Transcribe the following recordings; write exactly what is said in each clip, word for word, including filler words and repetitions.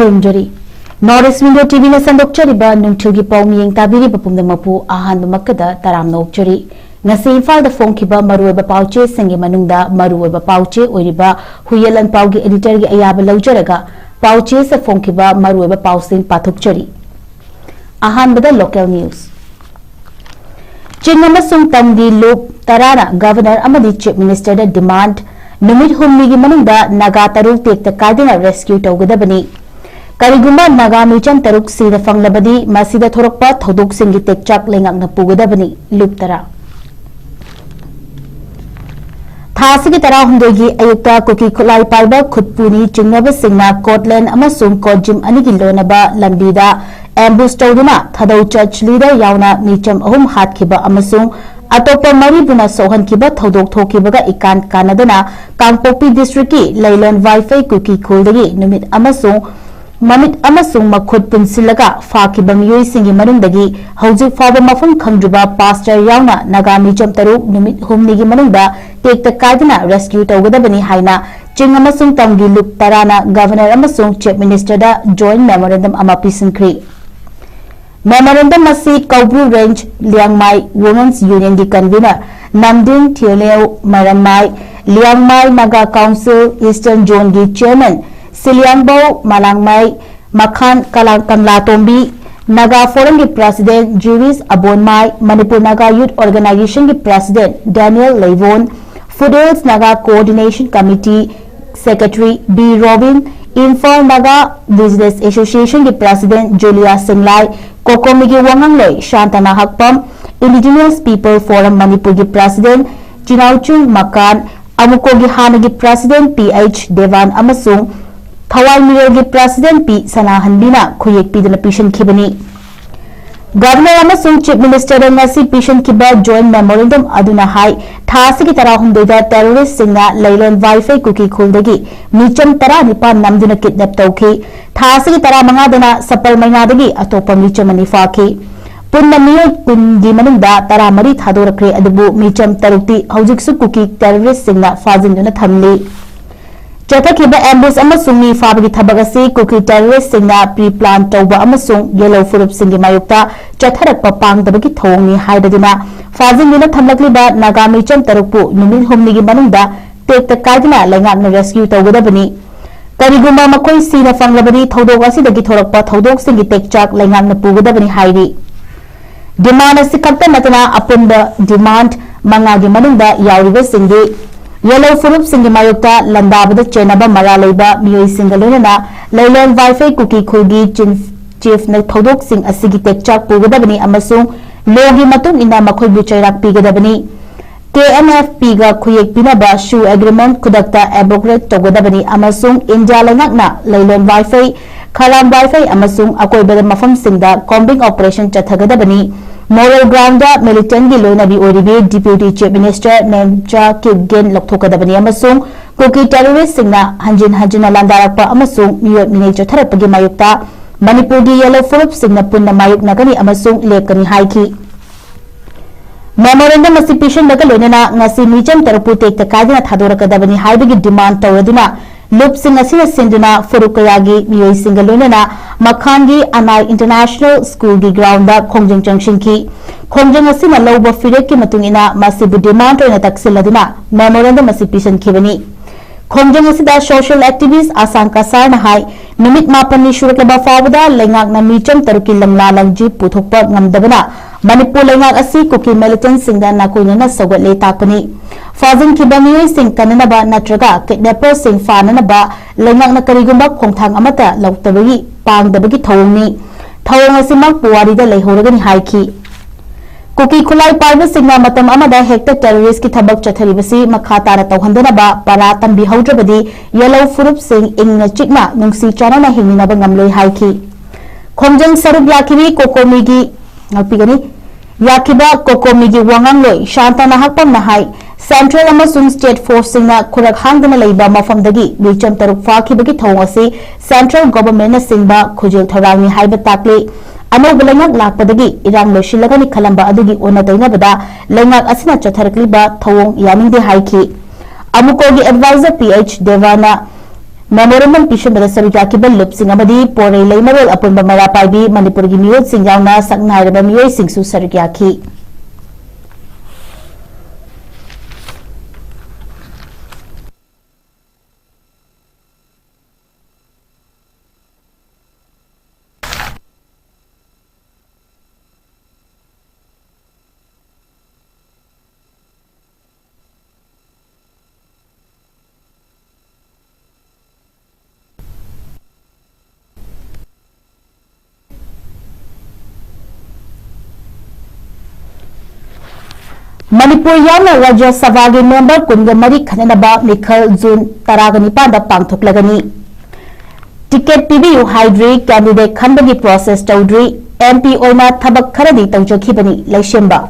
ꯈꯨꯔꯨꯝꯖꯔꯤ꯫ North East Window ꯇꯤꯚꯤꯅ ꯁꯟꯗꯣꯛꯆꯔꯤꯕ ꯅꯨꯡꯊꯤꯜꯒꯤ ꯄꯥꯎ ꯃꯤꯠꯌꯦꯡ ꯇꯥꯕꯤꯔꯤꯕ ꯄꯨꯝꯅꯃꯛꯄꯨ ꯑꯍꯥꯟꯕꯃꯛꯇꯗ ꯇꯔꯥꯝꯅ ꯑꯣꯛꯆꯔꯤ꯫ ꯉꯁꯤ ꯏꯝꯐꯥꯜꯗ ꯐꯣꯡꯈꯤꯕ ꯃꯔꯨꯑꯣꯏꯕ ꯄꯥꯎꯆꯦꯁꯤꯡꯒꯤ ꯃꯅꯨꯡꯗ ꯃꯔꯨꯑꯣꯏꯕ ꯄꯥꯎꯆꯦ ꯑꯣꯏꯔꯤꯕ ꯍꯨꯏꯌꯦꯟ ꯂꯥꯟꯄꯥꯎꯒꯤ editorꯒꯤ ꯑꯌꯥꯕ ꯂꯧꯖꯔꯒ ꯄꯥꯎꯆꯦꯁꯤꯗ ꯐꯣꯡꯈꯤꯕ ꯃꯔꯨꯑꯣꯏꯕ ꯄꯥꯎꯁꯤꯡ ꯄꯥꯊꯣꯛꯆꯔꯤ꯫ ꯑꯍꯥꯟꯕꯗ local news꯫ ꯆꯤꯡ ꯑꯃꯁꯨꯡ ꯇꯝꯒꯤ ꯂꯨꯞ ꯇꯔꯥꯅ Governor ꯑꯃꯗꯤ Chief Ministerꯗ demand, ꯅꯨꯃꯤꯠ ꯍꯨꯝꯅꯤꯒꯤ ꯃꯅꯨꯡꯗ ꯅꯥꯒꯥ ꯇꯔꯨꯛ ꯇꯦꯛꯇ ꯀꯥꯏꯗꯅ rescue ꯇꯧꯒꯗꯕꯅꯤ꯫ ꯀꯔꯤꯒꯨꯝꯕ ꯅꯥꯒꯥ ꯃꯤꯆꯝ ꯇꯔꯨꯛ ꯁꯤꯅ ꯐꯪꯂꯕꯗꯤ ꯃꯁꯤꯗ ꯊꯣꯔꯛꯄ ꯊꯧꯗꯣꯛꯁꯤꯡꯒꯤ ꯇꯦꯛꯆꯥꯛ ꯂꯩꯉꯥꯛꯅ ꯄꯨꯒꯗꯕꯅꯤ꯫ ꯂꯨꯞ ꯇꯔꯥ꯫ ꯊꯥ ꯑꯁꯤꯒꯤ ꯇꯔꯥꯍꯨꯝꯗꯣꯏꯒꯤ ꯑꯌꯨꯛꯇ ꯀꯨꯀꯤ ꯈꯨꯠꯂꯥꯏ ꯄꯥꯏꯕ ꯈꯨꯠꯄꯨꯅꯤ ꯆꯤꯡꯅꯕꯁꯤꯡꯅ ꯀꯣꯠꯂꯦꯟ ꯑꯃꯁꯨꯡ ꯀꯣꯠꯖꯤꯝ ꯑꯅꯤꯒꯤ ꯂꯣꯟꯅꯕ ꯂꯝꯕꯤꯗ ambush ꯇꯧꯗꯨꯅ ꯊꯥꯗꯧ church leader ꯌꯥꯎꯅ ꯃꯤꯆꯝ ꯑꯍꯨꯝ ꯍꯥꯠꯈꯤꯕ ꯑꯃꯁꯨꯡ ꯑꯇꯣꯞꯄ ꯃꯔꯤꯕꯨꯅ ꯁꯣꯛꯍꯟꯈꯤꯕ ꯊꯧꯗꯣꯛ ꯊꯣꯛꯈꯤꯕꯒ ꯏꯀꯥꯟ ꯀꯥꯟꯅꯗꯅ ꯀꯥꯡꯄꯣꯛꯄꯤ districtꯀꯤ ꯂꯩꯂꯣꯟ ꯋꯥꯏꯐꯩ ꯀꯨꯀꯤ ꯈꯨꯜꯗꯒꯤ ꯅꯨꯃꯤꯠ ꯑꯃꯁꯨꯡ ꯃꯃꯤꯠ ꯑꯃꯁꯨꯡ ꯃꯈꯨꯠ ꯄꯨꯟꯁꯤꯜꯂꯒ ꯐꯥꯈꯤꯕ ꯃꯤꯑꯣꯏꯁꯤꯡꯒꯤ ꯃꯅꯨꯡꯗꯒꯤ ꯍꯧꯖꯤꯛ ꯐꯥꯎꯕ ꯃꯐꯝ ꯈꯪꯗ꯭ꯔꯤꯕ pastor ꯌꯥꯎꯅ ꯅꯥꯒꯥ ꯃꯤꯆꯝ ꯇꯔꯨꯛ ꯅꯨꯃꯤꯠ ꯍꯨꯝꯅꯤꯒꯤ ꯃꯅꯨꯡꯗ ꯇꯦꯛꯇ ꯀꯥꯏꯗꯅ rescue ꯇꯧꯒꯗꯕꯅꯤ ꯍꯥꯏꯅ ꯆꯤꯡ ꯑꯃꯁꯨꯡ ꯇꯝꯒꯤ ꯂꯨꯞ ꯇꯔꯥꯅ Governor ꯑꯃꯁꯨꯡ Chief Ministerꯗ joint memorandum ꯑꯃ ꯄꯤꯁꯤꯟꯈ꯭ꯔꯤ꯫ Memorandum ꯑꯁꯤ ꯀꯧꯕ꯭ꯔꯨ Range Liangmai Women's Unionꯒꯤ convener ꯅꯝꯗꯤꯟ ꯊꯤꯌꯣꯂꯦꯎ ꯃꯔꯝꯃꯥꯏ, Liangmai Naga Council Eastern Zoneꯒꯤ chairman ꯁꯤꯂꯤꯌꯥꯡꯕꯧ Malangmai, ꯃꯈꯥꯟ ꯀꯂꯥ-, ꯀꯪꯂꯥꯇꯣꯝꯕꯤ, Naga Forumꯒꯤ president Juris Abonmai, Manipur Naga Youth Organizationꯒꯤ president Daniel Leibon, Foothills Naga Coordination Committee secretary B Robin, Imphal Naga Business Associationꯒꯤ president ꯖꯨꯂꯤꯌꯥ ꯁꯤꯡꯂꯥꯏ, ꯀꯣꯀꯣꯃꯤꯒꯤ ꯋꯥꯉꯥꯡꯂꯣꯏ Santana Hakpam, Indigenous People Forum ꯃꯅꯤꯄꯨꯔꯒꯤ president ꯆꯤꯅꯥꯎꯆꯨꯡ ꯃꯀꯥꯟ, ꯑꯃꯨꯀꯣꯒꯤ ꯍꯥꯟꯅꯒꯤ president ꯄꯤ ꯑꯩꯆ ꯗꯦꯕꯥꯟ ꯑꯃꯁꯨꯡ ꯊꯋꯥꯏ ꯃꯤꯔꯦꯜꯒꯤ president ꯄꯤ ꯁꯅꯥꯍꯟꯕꯤꯅ ꯈꯨꯌꯦꯛ ꯄꯤꯗꯨꯅ ꯄꯤꯁꯤꯟꯈꯤꯕꯅꯤ꯫ Governor ꯑꯃꯁꯨꯡ Chief Ministerꯗ ꯉꯁꯤ ꯄꯤꯁꯤꯟꯈꯤꯕ joint memorandum ꯑꯗꯨꯅ ꯍꯥꯏ, ꯊꯥ ꯑꯁꯤꯒꯤ ꯇꯔꯥꯍꯨꯝꯗꯣꯏꯗ terroristꯁꯤꯡꯅ ꯂꯩꯂꯣꯟ ꯋꯥꯏꯐꯩ ꯀꯨꯀꯤ ꯈꯨꯜꯗꯒꯤ ꯃꯤꯆꯝ ꯇꯔꯥꯅꯤꯄꯥꯟ ꯅꯝꯗꯨꯅ kidnap ꯇꯧꯈꯤ꯫ ꯊꯥ ꯑꯁꯤꯒꯤ ꯇꯔꯥꯃꯉꯥꯗꯅ ꯁꯄꯜ ꯃꯩꯉꯥꯗꯒꯤ ꯑꯇꯣꯞꯄ ꯃꯤꯆꯝ ꯑꯅꯤ ꯐꯥꯈꯤ꯫ ꯄꯨꯟꯅ ꯃꯤꯑꯣꯏ ꯀꯨꯟꯒꯤ ꯃꯅꯨꯡꯗ ꯇꯔꯥꯃꯔꯤ ꯊꯥꯗꯣꯔꯛꯈ꯭ꯔꯦ, ꯑꯗꯨꯕꯨ ꯃꯤꯆꯝ ꯇꯔꯨꯛꯇꯤ ꯍꯧꯖꯤꯛꯁꯨ ꯀꯨꯀꯤ terroristꯁꯤꯡꯅ ꯐꯥꯖꯤꯟꯗꯨꯅ ꯊꯝꯂꯤ꯫ ꯆꯠꯊꯈꯤꯕ ꯑꯦꯝꯕꯨꯁ ꯑꯃꯁꯨꯡ ꯃꯤ ꯐꯥꯕꯒꯤ ꯊꯕꯛ ꯑꯁꯤ ꯀꯨꯀꯤ ꯇꯦꯔꯣꯔꯤꯁ꯭ꯠꯁꯤꯡꯅ ꯄ꯭ꯔꯤ ꯄ꯭ꯂꯥꯟ ꯇꯧꯕ ꯑꯃꯁꯨꯡ ꯌꯦꯜꯂꯧ ꯐꯨꯔꯨꯞꯁꯤꯡꯒꯤ ꯃꯥꯌꯣꯛꯇ ꯆꯠꯊꯔꯛꯄ ꯄꯥꯡꯗꯕꯒꯤ ꯊꯧꯑꯣꯡꯅꯤ ꯍꯥꯏꯔꯗꯨꯅ ꯐꯥꯖꯤꯟꯗꯨꯅ ꯊꯝꯂꯛꯂꯤꯕ ꯅꯥꯒꯥ ꯃꯤꯆꯝ ꯇꯔꯨꯛꯄꯨ ꯅꯨꯃꯤꯠ ꯍꯨꯝꯅꯤꯒꯤ ꯃꯅꯨꯡꯗ ꯇꯦꯛꯇ ꯀꯥꯏꯗꯅ ꯂꯩꯉꯥꯛꯅ ꯔꯦꯁꯀ꯭ꯌꯨ ꯇꯧꯒꯗꯕꯅꯤ꯫ ꯀꯔꯤꯒꯨꯝꯕ ꯃꯈꯣꯏ ꯁꯤꯅ ꯐꯪꯂꯕꯗꯤ ꯊꯧꯗꯣꯛ ꯑꯁꯤꯗꯒꯤ ꯊꯣꯔꯛꯄ ꯊꯧꯗꯣꯛꯁꯤꯡꯒꯤ ꯇꯦꯛꯆꯥꯛ ꯂꯩꯉꯥꯛꯅ ꯄꯨꯒꯗꯕꯅꯤ ꯍꯥꯏꯔꯤ꯫ ꯗꯤꯃꯥꯟ ꯑꯁꯤ ꯈꯛꯇ ꯅꯠꯇꯅ ꯑꯄꯨꯟꯕ ꯗꯤꯃꯥꯟ ꯃꯉꯥꯒꯤ ꯃꯅꯨꯡꯗ ꯌꯥꯎꯔꯤꯕꯁꯤꯡꯗꯤ ꯌꯦꯜꯂꯧ ꯐꯨꯔꯨꯞꯁꯤꯡꯒꯤ ꯃꯥꯌꯣꯛꯇ ꯂꯥꯟꯗꯥꯕꯗ ꯆꯦꯟꯅꯕ ꯃꯔꯥꯜ ꯂꯩꯕ ꯃꯤꯑꯣꯏꯁꯤꯡꯒ ꯂꯣꯏꯅꯅ ꯂꯩꯂꯣꯟ ꯋꯥꯏꯐꯩ ꯀꯨꯀꯤ ꯈꯨꯜꯒꯤ ꯆꯤꯐ ꯆꯤꯐꯅ ꯊꯧꯗꯣꯛꯁꯤꯡ ꯑꯁꯤꯒꯤ ꯇꯦꯛꯆꯥꯛ ꯄꯨꯒꯗꯕꯅꯤ ꯑꯃꯁꯨꯡ ꯂꯣꯒꯤ ꯃꯇꯨꯡ ꯏꯟꯅ ꯃꯈꯣꯏꯕꯨ ꯆꯩꯔꯥꯛ ꯄꯤꯒꯗꯕꯅꯤ꯫ ꯀꯦ ꯑꯦꯟ ꯑꯦꯐ ꯄꯤꯒ ꯈꯨꯌꯦꯛ ꯄꯤꯅꯕ ꯁꯨ ꯑꯦꯒ꯭ꯔꯤꯃꯦꯟ ꯈꯨꯗꯛꯇ ꯑꯦꯕꯣꯒ꯭ꯔꯦꯠ ꯇꯧꯒꯗꯕꯅꯤ ꯑꯃꯁꯨꯡ ꯏꯟꯗꯤꯌꯥ ꯂꯩꯉꯥꯛꯅ ꯂꯩꯂꯣꯟ ꯋꯥꯏꯐꯩ, ꯈꯔꯥꯝ ꯋꯥꯏꯐꯩ ꯑꯃꯁꯨꯡ ꯑꯀꯣꯏꯕꯗ ꯃꯐꯝꯁꯤꯡꯗ ꯀꯣꯝꯕꯤꯡ ꯑꯣꯄꯔꯦꯁꯟ ꯆꯠꯊꯒꯗꯕꯅꯤ꯫ ꯃꯣꯔꯦꯜ ꯒ꯭ꯔꯥꯎꯟꯗ ꯃꯤꯂꯤꯇꯦꯟꯒꯤ ꯂꯣꯏꯅꯕꯤ ꯑꯣꯏꯔꯤꯕꯤ deputy chief minister Nemcha Kipgen ꯂꯧꯊꯣꯛꯀꯗꯕꯅꯤ ꯑꯃꯁꯨꯡ ꯀꯨꯀꯤ ꯇꯦꯔꯣꯔꯤꯁ꯭ꯠꯁꯤꯡꯅ ꯍꯟꯖꯤꯟ ꯍꯟꯖꯤꯟꯅ ꯂꯥꯟꯗꯥꯔꯛꯄ ꯑꯃꯁꯨꯡ ꯃꯤꯑꯣꯠ ꯃꯤꯅꯩ ꯆꯠꯊꯔꯛꯄꯒꯤ ꯃꯥꯌꯣꯛꯇ ꯃꯅꯤꯄꯨꯔꯒꯤ ꯌꯦꯜꯂꯧ ꯐꯨꯔꯨꯞꯁꯤꯡꯅ ꯄꯨꯟꯅ ꯃꯥꯌꯣꯛꯅꯒꯅꯤ ꯑꯃꯁꯨꯡ ꯂꯦꯞꯀꯅꯤ ꯍꯥꯏꯈꯤ꯫ ꯃꯦꯃꯣꯔꯦꯟꯗꯝ ꯑꯁꯤ ꯄꯤꯁꯤꯟꯕꯒ ꯂꯣꯏꯅꯅ ꯉꯁꯤ ꯃꯤꯆꯝ ꯇꯔꯨꯛꯄꯨ ꯇꯦꯛꯇ ꯀꯥꯏꯗꯅ ꯊꯥꯗꯣꯔꯛꯀꯗꯕꯅꯤ ꯍꯥꯏꯕꯒꯤ ꯗꯤꯃꯥꯟ ꯇꯧꯔꯗꯨꯅ ꯂꯨꯞꯁꯤꯡ ꯑꯁꯤꯅ ꯁꯤꯟꯗꯨꯅ ꯐꯨꯔꯨꯞ ꯀꯌꯥꯒꯤ ꯃꯤꯑꯣꯏꯁꯤꯡꯒ ꯂꯣꯏꯅꯅ ꯃꯈꯥꯟꯒꯤ ꯑꯅꯥꯏ ꯏꯟꯇꯔꯅꯦꯁꯅꯦꯜ ꯁ꯭ꯀꯨꯜꯒꯤ ꯒ꯭ꯔꯥꯎꯟꯗ ꯈꯣꯡꯖꯪ ꯆꯪꯁꯤꯟꯈꯤ꯫ ꯈꯣꯡꯖꯪ ꯑꯁꯤꯅ ꯂꯧꯕ ꯐꯤꯔꯦꯞꯀꯤ ꯃꯇꯨꯡ ꯏꯟꯅ ꯃꯁꯤꯕꯨ ꯗꯤꯃꯥꯟ ꯑꯣꯏꯅ ꯇꯛꯁꯤꯜꯂꯗꯨꯅ ꯃꯦꯃꯣꯔꯦꯟꯗꯝ ꯑꯁꯤ ꯄꯤꯁꯤꯟꯈꯤꯕꯅꯤ꯫ ꯈꯣꯡꯖꯪ ꯑꯁꯤꯗ ꯁꯣꯁꯤꯌꯦꯜ ꯑꯦꯛꯇꯤꯚꯤꯁ꯭ꯠ ꯑꯁꯥꯡ ꯀꯁꯥꯔꯅ ꯍꯥꯏ, ꯅꯨꯃꯤꯠ ꯃꯥꯄꯟꯅꯤ ꯁꯨꯔꯛꯂꯕ ꯐꯥꯎꯕꯗ ꯂꯩꯉꯥꯛꯅ ꯃꯤꯆꯝ ꯇꯔꯨꯛꯀꯤ ꯂꯪꯂꯥ ꯂꯪꯖꯤ ꯄꯨꯊꯣꯛꯄ ꯉꯝꯗꯕꯅ ꯃꯅꯤꯄꯨꯔ ꯂꯩꯉꯥꯛ ꯑꯁꯤ ꯀꯨꯀꯤ ꯃꯤꯂꯤꯇꯦꯟꯠꯁꯤꯡꯗ ꯅꯥꯀꯣꯏꯅꯅ ꯁꯧꯒꯠꯂꯦ ꯇꯥꯛꯄꯅꯤ꯫ ꯐꯥꯖꯤꯟꯈꯤꯕ ꯃꯤꯑꯣꯏꯁꯤꯡ ꯀꯟꯅꯅꯕ ꯅꯠꯇ꯭ꯔꯒ ꯀꯤꯗꯅꯦꯄꯔꯁꯤꯡ ꯐꯥꯅꯅꯕ ꯂꯩꯉꯥꯛꯅ ꯀꯔꯤꯒꯨꯝꯕ ꯈꯣꯡꯊꯥꯡ ꯑꯃꯠꯇ ꯂꯧꯗꯕꯒꯤ ꯄꯥꯡꯗꯕꯒꯤ ꯊꯧꯑꯣꯡꯅꯤ꯫ ꯊꯧꯑꯣꯡ ꯑꯁꯤꯃꯛ ꯄꯨꯋꯥꯔꯤꯗ ꯂꯩꯍꯧꯔꯒꯅꯤ ꯍꯥꯏꯈꯤ꯫ ꯀꯨꯀꯤ ꯈꯨꯠꯂꯥꯏ ꯄꯥꯏꯕꯁꯤꯡꯅ ꯃꯇꯝ ꯑꯃꯗ ꯍꯦꯛꯇ ꯇꯦꯔꯣꯔꯤꯁ꯭ꯠꯀꯤ ꯊꯕꯛ ꯆꯠꯊꯔꯤꯕꯁꯤ ꯃꯈꯥ ꯇꯥꯅ ꯇꯧꯍꯟꯗꯅꯕ ꯄꯔꯥ ꯇꯝꯕꯤꯍꯧꯗ꯭ꯔꯕꯗꯤ ꯌꯦꯜꯂꯧ ꯐꯨꯔꯨꯞꯁꯤꯡ ꯏꯪꯅ ꯆꯤꯛꯅ ꯅꯨꯡꯁꯤ ꯆꯥꯟꯅꯅ ꯍꯤꯡꯃꯤꯟꯅꯕ ꯉꯝꯂꯣꯏ ꯍꯥꯏꯈꯤ꯫ ꯈꯣꯡꯖꯪ ꯁꯔꯨꯛ ꯌꯥꯈꯤꯕꯤ ꯀꯣꯀꯣꯃꯤꯒꯤ ꯉꯥꯛꯄꯤꯒꯅꯤ꯫ ꯌꯥꯈꯤꯕ ꯀꯣꯀꯣꯃꯤꯒꯤ ꯋꯥꯉꯥꯡꯂꯣꯏ ꯁꯥꯟꯇ ꯅꯍꯥꯛꯄꯝꯅ ꯍꯥꯏ, ꯁꯦꯟꯇ꯭ꯔꯦꯜ ꯑꯃꯁꯨꯡ ꯁ꯭ꯇꯦꯠ ꯐꯣꯔꯁꯁꯤꯡꯅ ꯈꯨꯔꯛ ꯍꯥꯡꯗꯅ ꯂꯩꯕ ꯃꯐꯝꯗꯒꯤ ꯃꯤꯆꯝ ꯇꯔꯨꯛ ꯐꯥꯈꯤꯕꯒꯤ ꯊꯧꯑꯣꯡ ꯑꯁꯤ ꯁꯦꯟꯇ꯭ꯔꯦꯜ ꯒꯣꯚꯔꯟꯃꯦꯟꯠꯅ ꯁꯤꯡꯕ ꯈꯨꯖꯤꯜ ꯊꯧꯔꯥꯡꯅꯤ ꯍꯥꯏꯕ ꯇꯥꯛꯂꯤ꯫ ꯑꯅꯧꯕ ꯂꯩꯉꯥꯛ ꯂꯥꯛꯄꯗꯒꯤ ꯏꯔꯥꯡ ꯂꯣꯏꯁꯤꯜꯂꯒꯅꯤ ꯈꯜꯂꯝꯕ ꯑꯗꯨꯒꯤ ꯑꯣꯟꯅ ꯇꯩꯅꯕꯗ ꯂꯩꯉꯥꯛ ꯑꯁꯤꯅ ꯆꯠꯊꯔꯛꯂꯤꯕ ꯊꯧꯑꯣꯡ ꯌꯥꯅꯤꯡꯗꯦ ꯍꯥꯏꯈꯤ꯫ ꯑꯃꯨꯀꯣꯒꯤ advisor P H ꯗꯦꯕꯥꯅ memorandum ꯄꯤꯁꯤꯟꯕꯗ ꯁꯔꯨꯛ ꯌꯥꯈꯤꯕ ꯂꯨꯞꯁꯤꯡ ꯑꯃꯗꯤ ꯄꯣꯔꯩ ꯂꯩꯃꯔꯦꯜ ꯑꯄꯨꯟꯕ ꯃꯩꯔꯥ ꯄꯥꯏꯕꯤ ꯃꯅꯤꯄꯨꯔꯒꯤ ꯃꯤꯍꯨꯠꯁꯤꯡ ꯌꯥꯎꯅ ꯁꯛꯅꯥꯏꯔꯕ ꯃꯤꯑꯣꯏꯁꯤꯡꯁꯨ ꯁꯔꯨꯛ ꯌꯥꯈꯤ꯫ ꯃꯅꯤꯄꯨꯔ ꯌꯥꯎꯅ ꯔꯥꯖ꯭ꯌ ꯁꯚꯥꯒꯤ ꯃꯦꯝꯕꯔ ꯀꯨꯟꯒ ꯃꯔꯤ ꯈꯟꯅꯅꯕ ꯃꯤꯈꯜ ꯖꯨꯟ ꯇꯔꯥꯒ ꯅꯤꯄꯥꯟꯗ ꯄꯥꯡꯊꯣꯛꯂꯒꯅꯤ꯫ ꯇꯤꯀꯦꯠ ꯄꯤꯕꯤꯌꯨ ꯍꯥꯏꯗ꯭ꯔꯤ, candidate ꯈꯟꯕꯒꯤ process ꯇꯧꯗ꯭ꯔꯤ, M P ꯑꯣꯏꯅ ꯊꯕꯛ ꯈꯔꯗꯤ ꯇꯧꯖꯈꯤꯕꯅꯤ꯫ ꯂꯩꯁꯦꯝꯕ꯫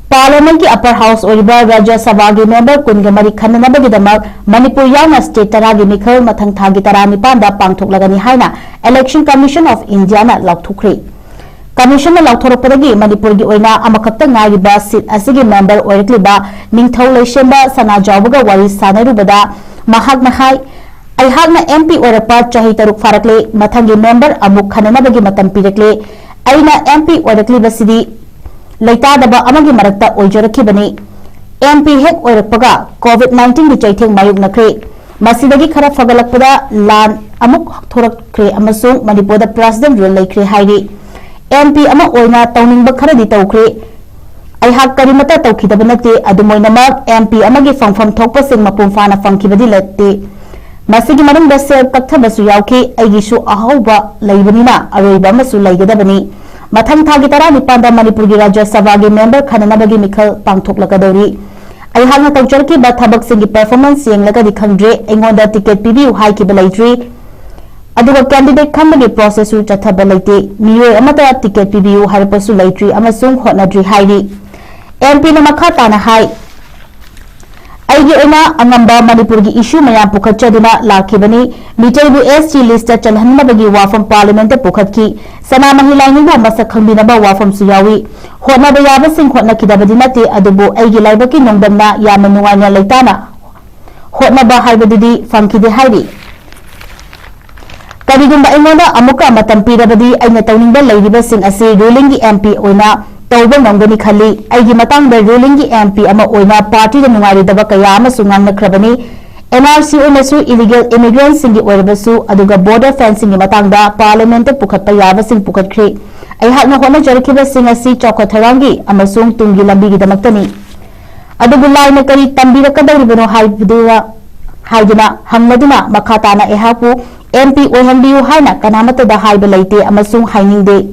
Parliament ꯀꯤ upper house ꯑꯣꯏꯔꯤꯕ ꯔꯥꯖ꯭ꯌ ꯁꯚꯥꯒꯤ ꯃꯦꯝꯕꯔ ꯀꯨꯟꯒ ꯃꯔꯤ ꯈꯟꯅꯅꯕꯒꯤꯗꯃꯛ ꯃꯅꯤꯄꯨꯔ ꯌꯥꯎꯅ state ꯇꯔꯥꯒꯤ ꯃꯤꯈꯜ ꯃꯊꯪ ꯊꯥꯒꯤ ꯇꯔꯥꯅꯤꯄꯥꯟꯗ ꯄꯥꯡꯊꯣꯛꯂꯒꯅꯤ ꯍꯥꯏꯅ Election Commission of India ꯅ ꯂꯥꯎꯊꯣꯛꯈ꯭ꯔꯦ꯫ Commission ꯅ ꯂꯥꯎꯊꯣꯔꯛꯄꯗꯒꯤ ꯃꯅꯤꯄꯨꯔꯒꯤ ꯑꯣꯏꯅ ꯑꯃꯈꯛꯇ ꯉꯥꯏꯔꯤꯕ seat ꯑꯁꯤꯒꯤ ꯃꯦꯝꯕꯔ ꯑꯣꯏꯔꯛꯂꯤꯕ ꯅꯤꯡꯊꯧ ꯂꯩꯁꯦꯝꯕ ꯁꯅꯥꯖꯥꯎꯕꯒ ꯋꯥꯔꯤ ꯁꯥꯟꯅꯔꯨꯕꯗ ꯃꯍꯥꯛꯅ ꯍꯥꯏ, ꯑꯩꯍꯥꯛꯅ M P ꯑꯣꯏꯔꯛꯄ ꯆꯍꯤ ꯇꯔꯨꯛ ꯐꯥꯔꯛꯂꯦ, ꯃꯊꯪꯒꯤ ꯃꯦꯝꯕꯔ ꯑꯃꯨꯛ ꯈꯟꯅꯅꯕꯒꯤ ꯃꯇꯝ ꯄꯤꯔꯛꯂꯦ꯫ ꯑꯩꯅ M P ꯑꯣꯏꯔꯛꯂꯤꯕꯁꯤꯗꯤ ꯂꯩꯇꯥꯗꯕ ꯑꯃꯒꯤ ꯃꯔꯛꯇ ꯑꯣꯏꯖꯔꯛꯈꯤꯕꯅꯤ꯫ M P ꯍꯦꯛ ꯑꯣꯏꯔꯛꯄꯒ COVID nineteen ꯒꯤ ꯆꯩꯊꯦꯡ ꯃꯥꯌꯣꯛꯅꯈ꯭ꯔꯦ꯫ ꯃꯁꯤꯗꯒꯤ ꯈꯔ ꯐꯒꯠꯂꯛꯄꯗ ꯂꯥꯟ ꯑꯃꯨꯛ ꯊꯣꯔꯛꯈ꯭ꯔꯦ ꯑꯃꯁꯨꯡ ꯃꯅꯤꯄꯨꯔꯗ President Rule ꯂꯩꯈ꯭ꯔꯦ ꯍꯥꯏꯔꯤ꯫ M P ꯑꯃ ꯑꯣꯏꯅ ꯇꯧꯅꯤꯡꯕ ꯈꯔꯗꯤ ꯇꯧꯈ꯭ꯔꯦ꯫ ꯑꯩꯍꯥꯛ ꯀꯔꯤꯃꯠꯇ ꯇꯧꯈꯤꯗꯕ ꯅꯠꯇꯦ꯫ ꯑꯗꯨꯝ ꯑꯣꯏꯅꯃꯛ, M P ꯑꯃꯒꯤ ꯐꯪꯐꯝ ꯊꯣꯛꯄꯁꯤꯡ ꯃꯄꯨꯡ ꯐꯥꯅ ꯐꯪꯈꯤꯕꯗꯤ ꯅꯠꯇꯦ꯫ ꯃꯁꯤꯒꯤ ꯃꯅꯨꯡꯗ ꯁꯦꯜ ꯀꯛꯊꯕꯁꯨ ꯌꯥꯎꯈꯤ꯫ ꯑꯩꯒꯤꯁꯨ ꯑꯍꯧꯕ ꯂꯩꯕꯅꯤꯅ ꯑꯔꯣꯏꯕ ꯑꯃꯁꯨ ꯂꯩꯒꯗꯕꯅꯤ꯫ ꯃꯊꯪ ꯊꯥꯒꯤ ꯇꯔꯥꯅꯤꯄꯥꯟꯗ ꯃꯅꯤꯄꯨꯔꯒꯤ ꯔꯥꯖ꯭ꯌ ꯁꯚꯥꯒꯤ ꯃꯦꯝꯕꯔ ꯈꯟꯅꯅꯕꯒꯤ ꯃꯤꯈꯜ ꯄꯥꯡꯊꯣꯛꯂꯛꯀꯗꯧꯔꯤ꯫ ꯑꯩꯍꯥꯛꯅ ꯇꯧꯖꯔꯛꯈꯤꯕ ꯊꯕꯛꯁꯤꯡꯒꯤ performance ꯌꯦꯡꯂꯒꯗꯤ ꯈꯪꯗ꯭ꯔꯦ꯫ ꯑꯩꯉꯣꯟꯗ ꯇꯤꯀꯦꯠ ꯄꯤꯕꯤꯌꯨ ꯍꯥꯏꯈꯤꯕ ꯂꯩꯇ꯭ꯔꯤ꯫ ꯑꯗꯨꯒ candidate ꯈꯟꯕꯒꯤ process ꯁꯨ ꯆꯠꯊꯕ ꯂꯩꯇꯦ꯫ ꯃꯤꯑꯣꯏ ꯑꯃꯠꯇ ꯇꯤꯀꯦꯠ ꯄꯤꯕꯤꯌꯨ ꯍꯥꯏꯔꯛꯄꯁꯨ ꯂꯩꯇ꯭ꯔꯤ ꯑꯃꯁꯨꯡ ꯍꯣꯠꯅꯗ꯭ꯔꯤ ꯍꯥꯏꯔꯤ꯫ M P ꯅ ꯃꯈꯥ ꯇꯥꯅ ꯍꯥꯏ, ꯑꯩꯒꯤ ꯑꯣꯏꯅ ꯑꯉꯝꯕ ꯃꯅꯤꯄꯨꯔꯒꯤ ꯏꯁꯨ ꯃꯌꯥꯝ ꯄꯨꯈꯠꯆꯗꯨꯅ ꯂꯥꯛꯈꯤꯕꯅꯤ꯫ ꯃꯤꯇꯩꯕꯨ ꯑꯦꯁ ꯇꯤ ꯂꯤꯁꯇ ꯆꯜꯍꯟꯅꯕꯒꯤ ꯋꯥꯐꯝ ꯄꯥꯔꯂꯤꯌꯥꯃꯦꯟꯠꯇ ꯄꯨꯈꯠꯈꯤ꯫ ꯁꯅꯥꯃꯍꯤ ꯂꯥꯏꯅꯤꯡꯕꯨ ꯃꯁꯛ ꯈꯪꯕꯤꯅꯕ ꯋꯥꯐꯝꯁꯨ ꯌꯥꯎꯏ꯫ ꯍꯣꯠꯅꯕ ꯌꯥꯕꯁꯤꯡ ꯍꯣꯠꯅꯈꯤꯗꯕꯗꯤ ꯅꯠꯇꯦ, ꯑꯗꯨꯕꯨ ꯑꯩꯒꯤ ꯂꯥꯏꯕꯛꯀꯤ ꯅꯣꯡꯗꯝꯅ ꯌꯥꯝꯅ ꯅꯨꯡꯉꯥꯏꯅ ꯂꯩꯇꯥꯅ ꯍꯣꯠꯅꯕ ꯍꯥꯏꯕꯗꯨꯗꯤ ꯐꯪꯈꯤꯗꯦ ꯍꯥꯏꯔꯤ꯫ ꯀꯔꯤꯒꯨꯝꯕ ꯑꯩꯉꯣꯟꯗ ꯑꯃꯨꯛꯀ ꯃꯇꯝ ꯄꯤꯔꯕꯗꯤ ꯑꯩꯅ ꯇꯧꯅꯤꯡꯕ ꯂꯩꯔꯤꯕꯁꯤꯡ ꯑꯁꯤ ꯔꯨꯂꯤꯡꯒꯤ ꯑꯦꯝ ꯄꯤ ꯑꯣꯏꯅ ꯇꯧꯕ ꯉꯝꯒꯅꯤ ꯈꯜꯂꯤ꯫ ꯑꯩꯒꯤ ꯃꯇꯥꯡꯗ ꯔꯨꯂꯤꯡꯒꯤ ꯑꯦꯝ ꯄꯤ ꯑꯃ ꯑꯣꯏꯅ ꯄꯥꯔꯇꯤꯗ ꯅꯨꯡꯉꯥꯏꯔꯣꯏꯗꯕ ꯀꯌꯥ ꯑꯃꯁꯨ ꯉꯥꯡꯅꯈ꯭ꯔꯕꯅꯤ꯫ ꯑꯦꯟ ꯑꯥꯔ ꯁꯤ ꯑꯣꯏꯅꯁꯨ ꯏꯂꯤꯒꯦꯜ ꯏꯃꯤꯒ꯭ꯔꯦꯟꯠꯁꯤꯡꯒꯤ ꯑꯣꯏꯔꯕꯁꯨ, ꯑꯗꯨꯒ ꯕꯣꯔꯗꯔ ꯐꯦꯟꯁꯤꯡꯒꯤ ꯃꯇꯥꯡꯗ ꯄꯥꯔꯂꯤꯌꯥꯃꯦꯟꯠꯇ ꯄꯨꯈꯠꯄ ꯌꯥꯕꯁꯤꯡ ꯄꯨꯈꯠꯈ꯭ꯔꯦ꯫ ꯑꯩꯍꯥꯛꯅ ꯍꯣꯠꯅꯖꯔꯛꯈꯤꯕꯁꯤꯡ ꯑꯁꯤ ꯆꯥꯎꯈꯠ ꯊꯧꯔꯥꯡꯒꯤ ꯑꯃꯁꯨꯡ ꯇꯨꯡꯒꯤ ꯂꯝꯕꯤꯒꯤꯗꯃꯛꯇꯅꯤ꯫ ꯑꯗꯨꯕꯨ ꯂꯥꯏꯅ ꯀꯔꯤ ꯇꯝꯕꯤꯔꯛꯀꯗꯧꯔꯤꯕꯅꯣ ꯍꯥꯏꯕꯗꯨꯅ, ꯍꯥꯏꯗꯨꯅ ꯍꯪꯂꯗꯨꯅ ꯃꯈꯥ ꯇꯥꯅ ꯑꯩꯍꯥꯛꯄꯨ ꯑꯦꯝ ꯄꯤ ꯑꯣꯏꯍꯟꯕꯤꯌꯨ ꯍꯥꯏꯅ ꯀꯅꯥꯃꯠꯇꯗ ꯍꯥꯏꯕ ꯂꯩꯇꯦ ꯑꯃꯁꯨꯡ ꯍꯥꯏꯅꯤꯡꯗꯦ꯫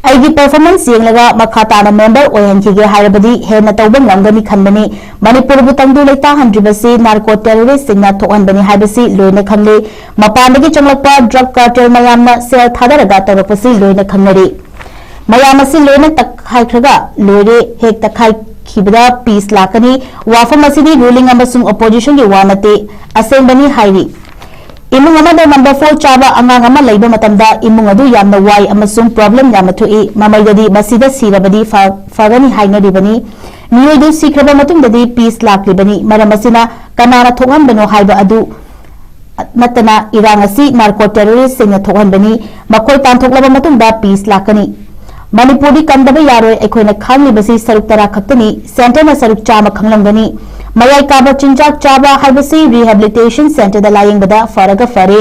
ꯑꯩꯒꯤ ꯄꯔꯐꯣꯔꯃꯦꯟꯁ ꯌꯦꯡꯂꯒ ꯃꯈꯥ ꯇꯥꯅ ꯃꯦꯝꯕꯔ ꯑꯣꯏꯍꯟꯈꯤꯒꯦ ꯍꯥꯏꯔꯕꯗꯤ ꯍꯦꯟꯅ ꯇꯧꯕ ꯉꯝꯒꯅꯤ ꯈꯟꯕꯅꯤ꯫ ꯃꯅꯤꯄꯨꯔꯕꯨ ꯇꯪꯗꯨ ꯂꯩꯇꯥꯍꯟꯗ꯭ꯔꯤꯕꯁꯤ ꯅꯥꯔꯀꯣ ꯇꯦꯔꯣꯔꯤꯁꯁꯤꯡꯅ ꯊꯣꯛꯍꯟꯕꯅꯤ ꯍꯥꯏꯕꯁꯤ ꯂꯣꯏꯅ ꯈꯪꯂꯤ꯫ ꯃꯄꯥꯟꯗꯒꯤ ꯆꯪꯂꯛꯄ ꯗ꯭ꯔꯒ ꯀꯥꯔꯇꯦꯜ ꯃꯌꯥꯝꯅ ꯁꯦꯜ ꯊꯥꯗꯔꯒ ꯇꯧꯔꯛꯄꯁꯤ ꯂꯣꯏꯅ ꯈꯪꯅꯔꯤ꯫ ꯃꯌꯥꯝ ꯑꯁꯤ ꯂꯣꯏꯅ ꯇꯛꯈꯥꯏꯈ꯭ꯔꯒ ꯂꯣꯏꯔꯦ꯫ ꯍꯦꯛ ꯇꯛꯈꯥꯏꯈꯤꯕꯗ ꯄꯤꯁ ꯂꯥꯛꯀꯅꯤ꯫ ꯋꯥꯐꯝ ꯑꯁꯤꯗꯤ ꯔꯨꯂꯤꯡ ꯑꯃꯁꯨꯡ ꯑꯣꯄꯣꯖꯤꯁꯟꯒꯤ ꯋꯥ ꯅꯠꯇꯦ, ꯑꯁꯦꯡꯕꯅꯤ ꯍꯥꯏꯔꯤ꯫ ꯏꯃꯨꯡ ꯑꯃꯗ ꯅꯝꯕꯔ ꯐꯣꯔ ꯆꯥꯕ ꯑꯉꯥꯡ ꯑꯃ ꯂꯩꯕ ꯃꯇꯝꯗ ꯏꯃꯨꯡ ꯑꯗꯨ ꯌꯥꯝꯅ ꯋꯥꯏ ꯑꯃꯁꯨꯡ ꯄ꯭ꯔꯣꯕ꯭ꯂꯦꯝ ꯌꯥꯝꯅ ꯊꯣꯛꯏ꯫ ꯃꯃꯩꯗꯗꯤ ꯃꯁꯤꯗ ꯁꯤꯔꯕꯗꯤ ꯐ-, ꯐꯒꯅꯤ ꯍꯥꯏꯅꯔꯤꯕꯅꯤ꯫ ꯃꯤꯑꯣꯏꯗꯨ ꯁꯤꯈ꯭ꯔꯕ ꯃꯇꯨꯡꯗꯗꯤ ꯄꯤꯁ ꯂꯥꯛꯂꯤꯕꯅꯤ꯫ ꯃꯔꯝ ꯑꯁꯤꯅ ꯀꯅꯥꯅ ꯊꯣꯛꯍꯟꯕꯅꯣ ꯍꯥꯏꯕ ꯑꯗꯨ ꯅꯠꯇꯅ ꯏꯔꯥꯡ ꯑꯁꯤ ꯅꯥꯔꯀꯣ ꯇꯦꯔꯣꯔꯤꯁꯁꯤꯡꯅ ꯊꯣꯛꯍꯟꯕꯅꯤ꯫ ꯃꯈꯣꯏ ꯇꯥꯟꯊꯣꯛꯂꯕ ꯃꯇꯨꯡꯗ ꯄꯤꯁ ꯂꯥꯛꯀꯅꯤ꯫ ꯃꯅꯤꯄꯨꯔꯗꯤ ꯀꯟꯗꯕ ꯌꯥꯔꯣꯏ꯫ ꯑꯩꯈꯣꯏꯅ ꯈꯪꯂꯤꯕꯁꯤ ꯁꯔꯨꯛ ꯇꯔꯥ ꯈꯛꯇꯅꯤ꯫ ꯁꯦꯟꯇꯔꯅ ꯁꯔꯨꯛ ꯆꯥꯝꯃ ꯈꯪꯂꯝꯒꯅꯤ꯫ ꯃꯌꯥꯏ ꯀꯥꯕ ꯆꯤꯟꯖꯥꯛ ꯆꯥꯕ ꯍꯥꯏꯕꯁꯤ ꯔꯤꯍꯦꯕꯤꯂꯤꯇꯦꯁꯟ ꯁꯦꯟꯇꯔꯗ ꯂꯥꯌꯦꯡꯕꯗ ꯐꯔꯒ ꯐꯔꯦ꯫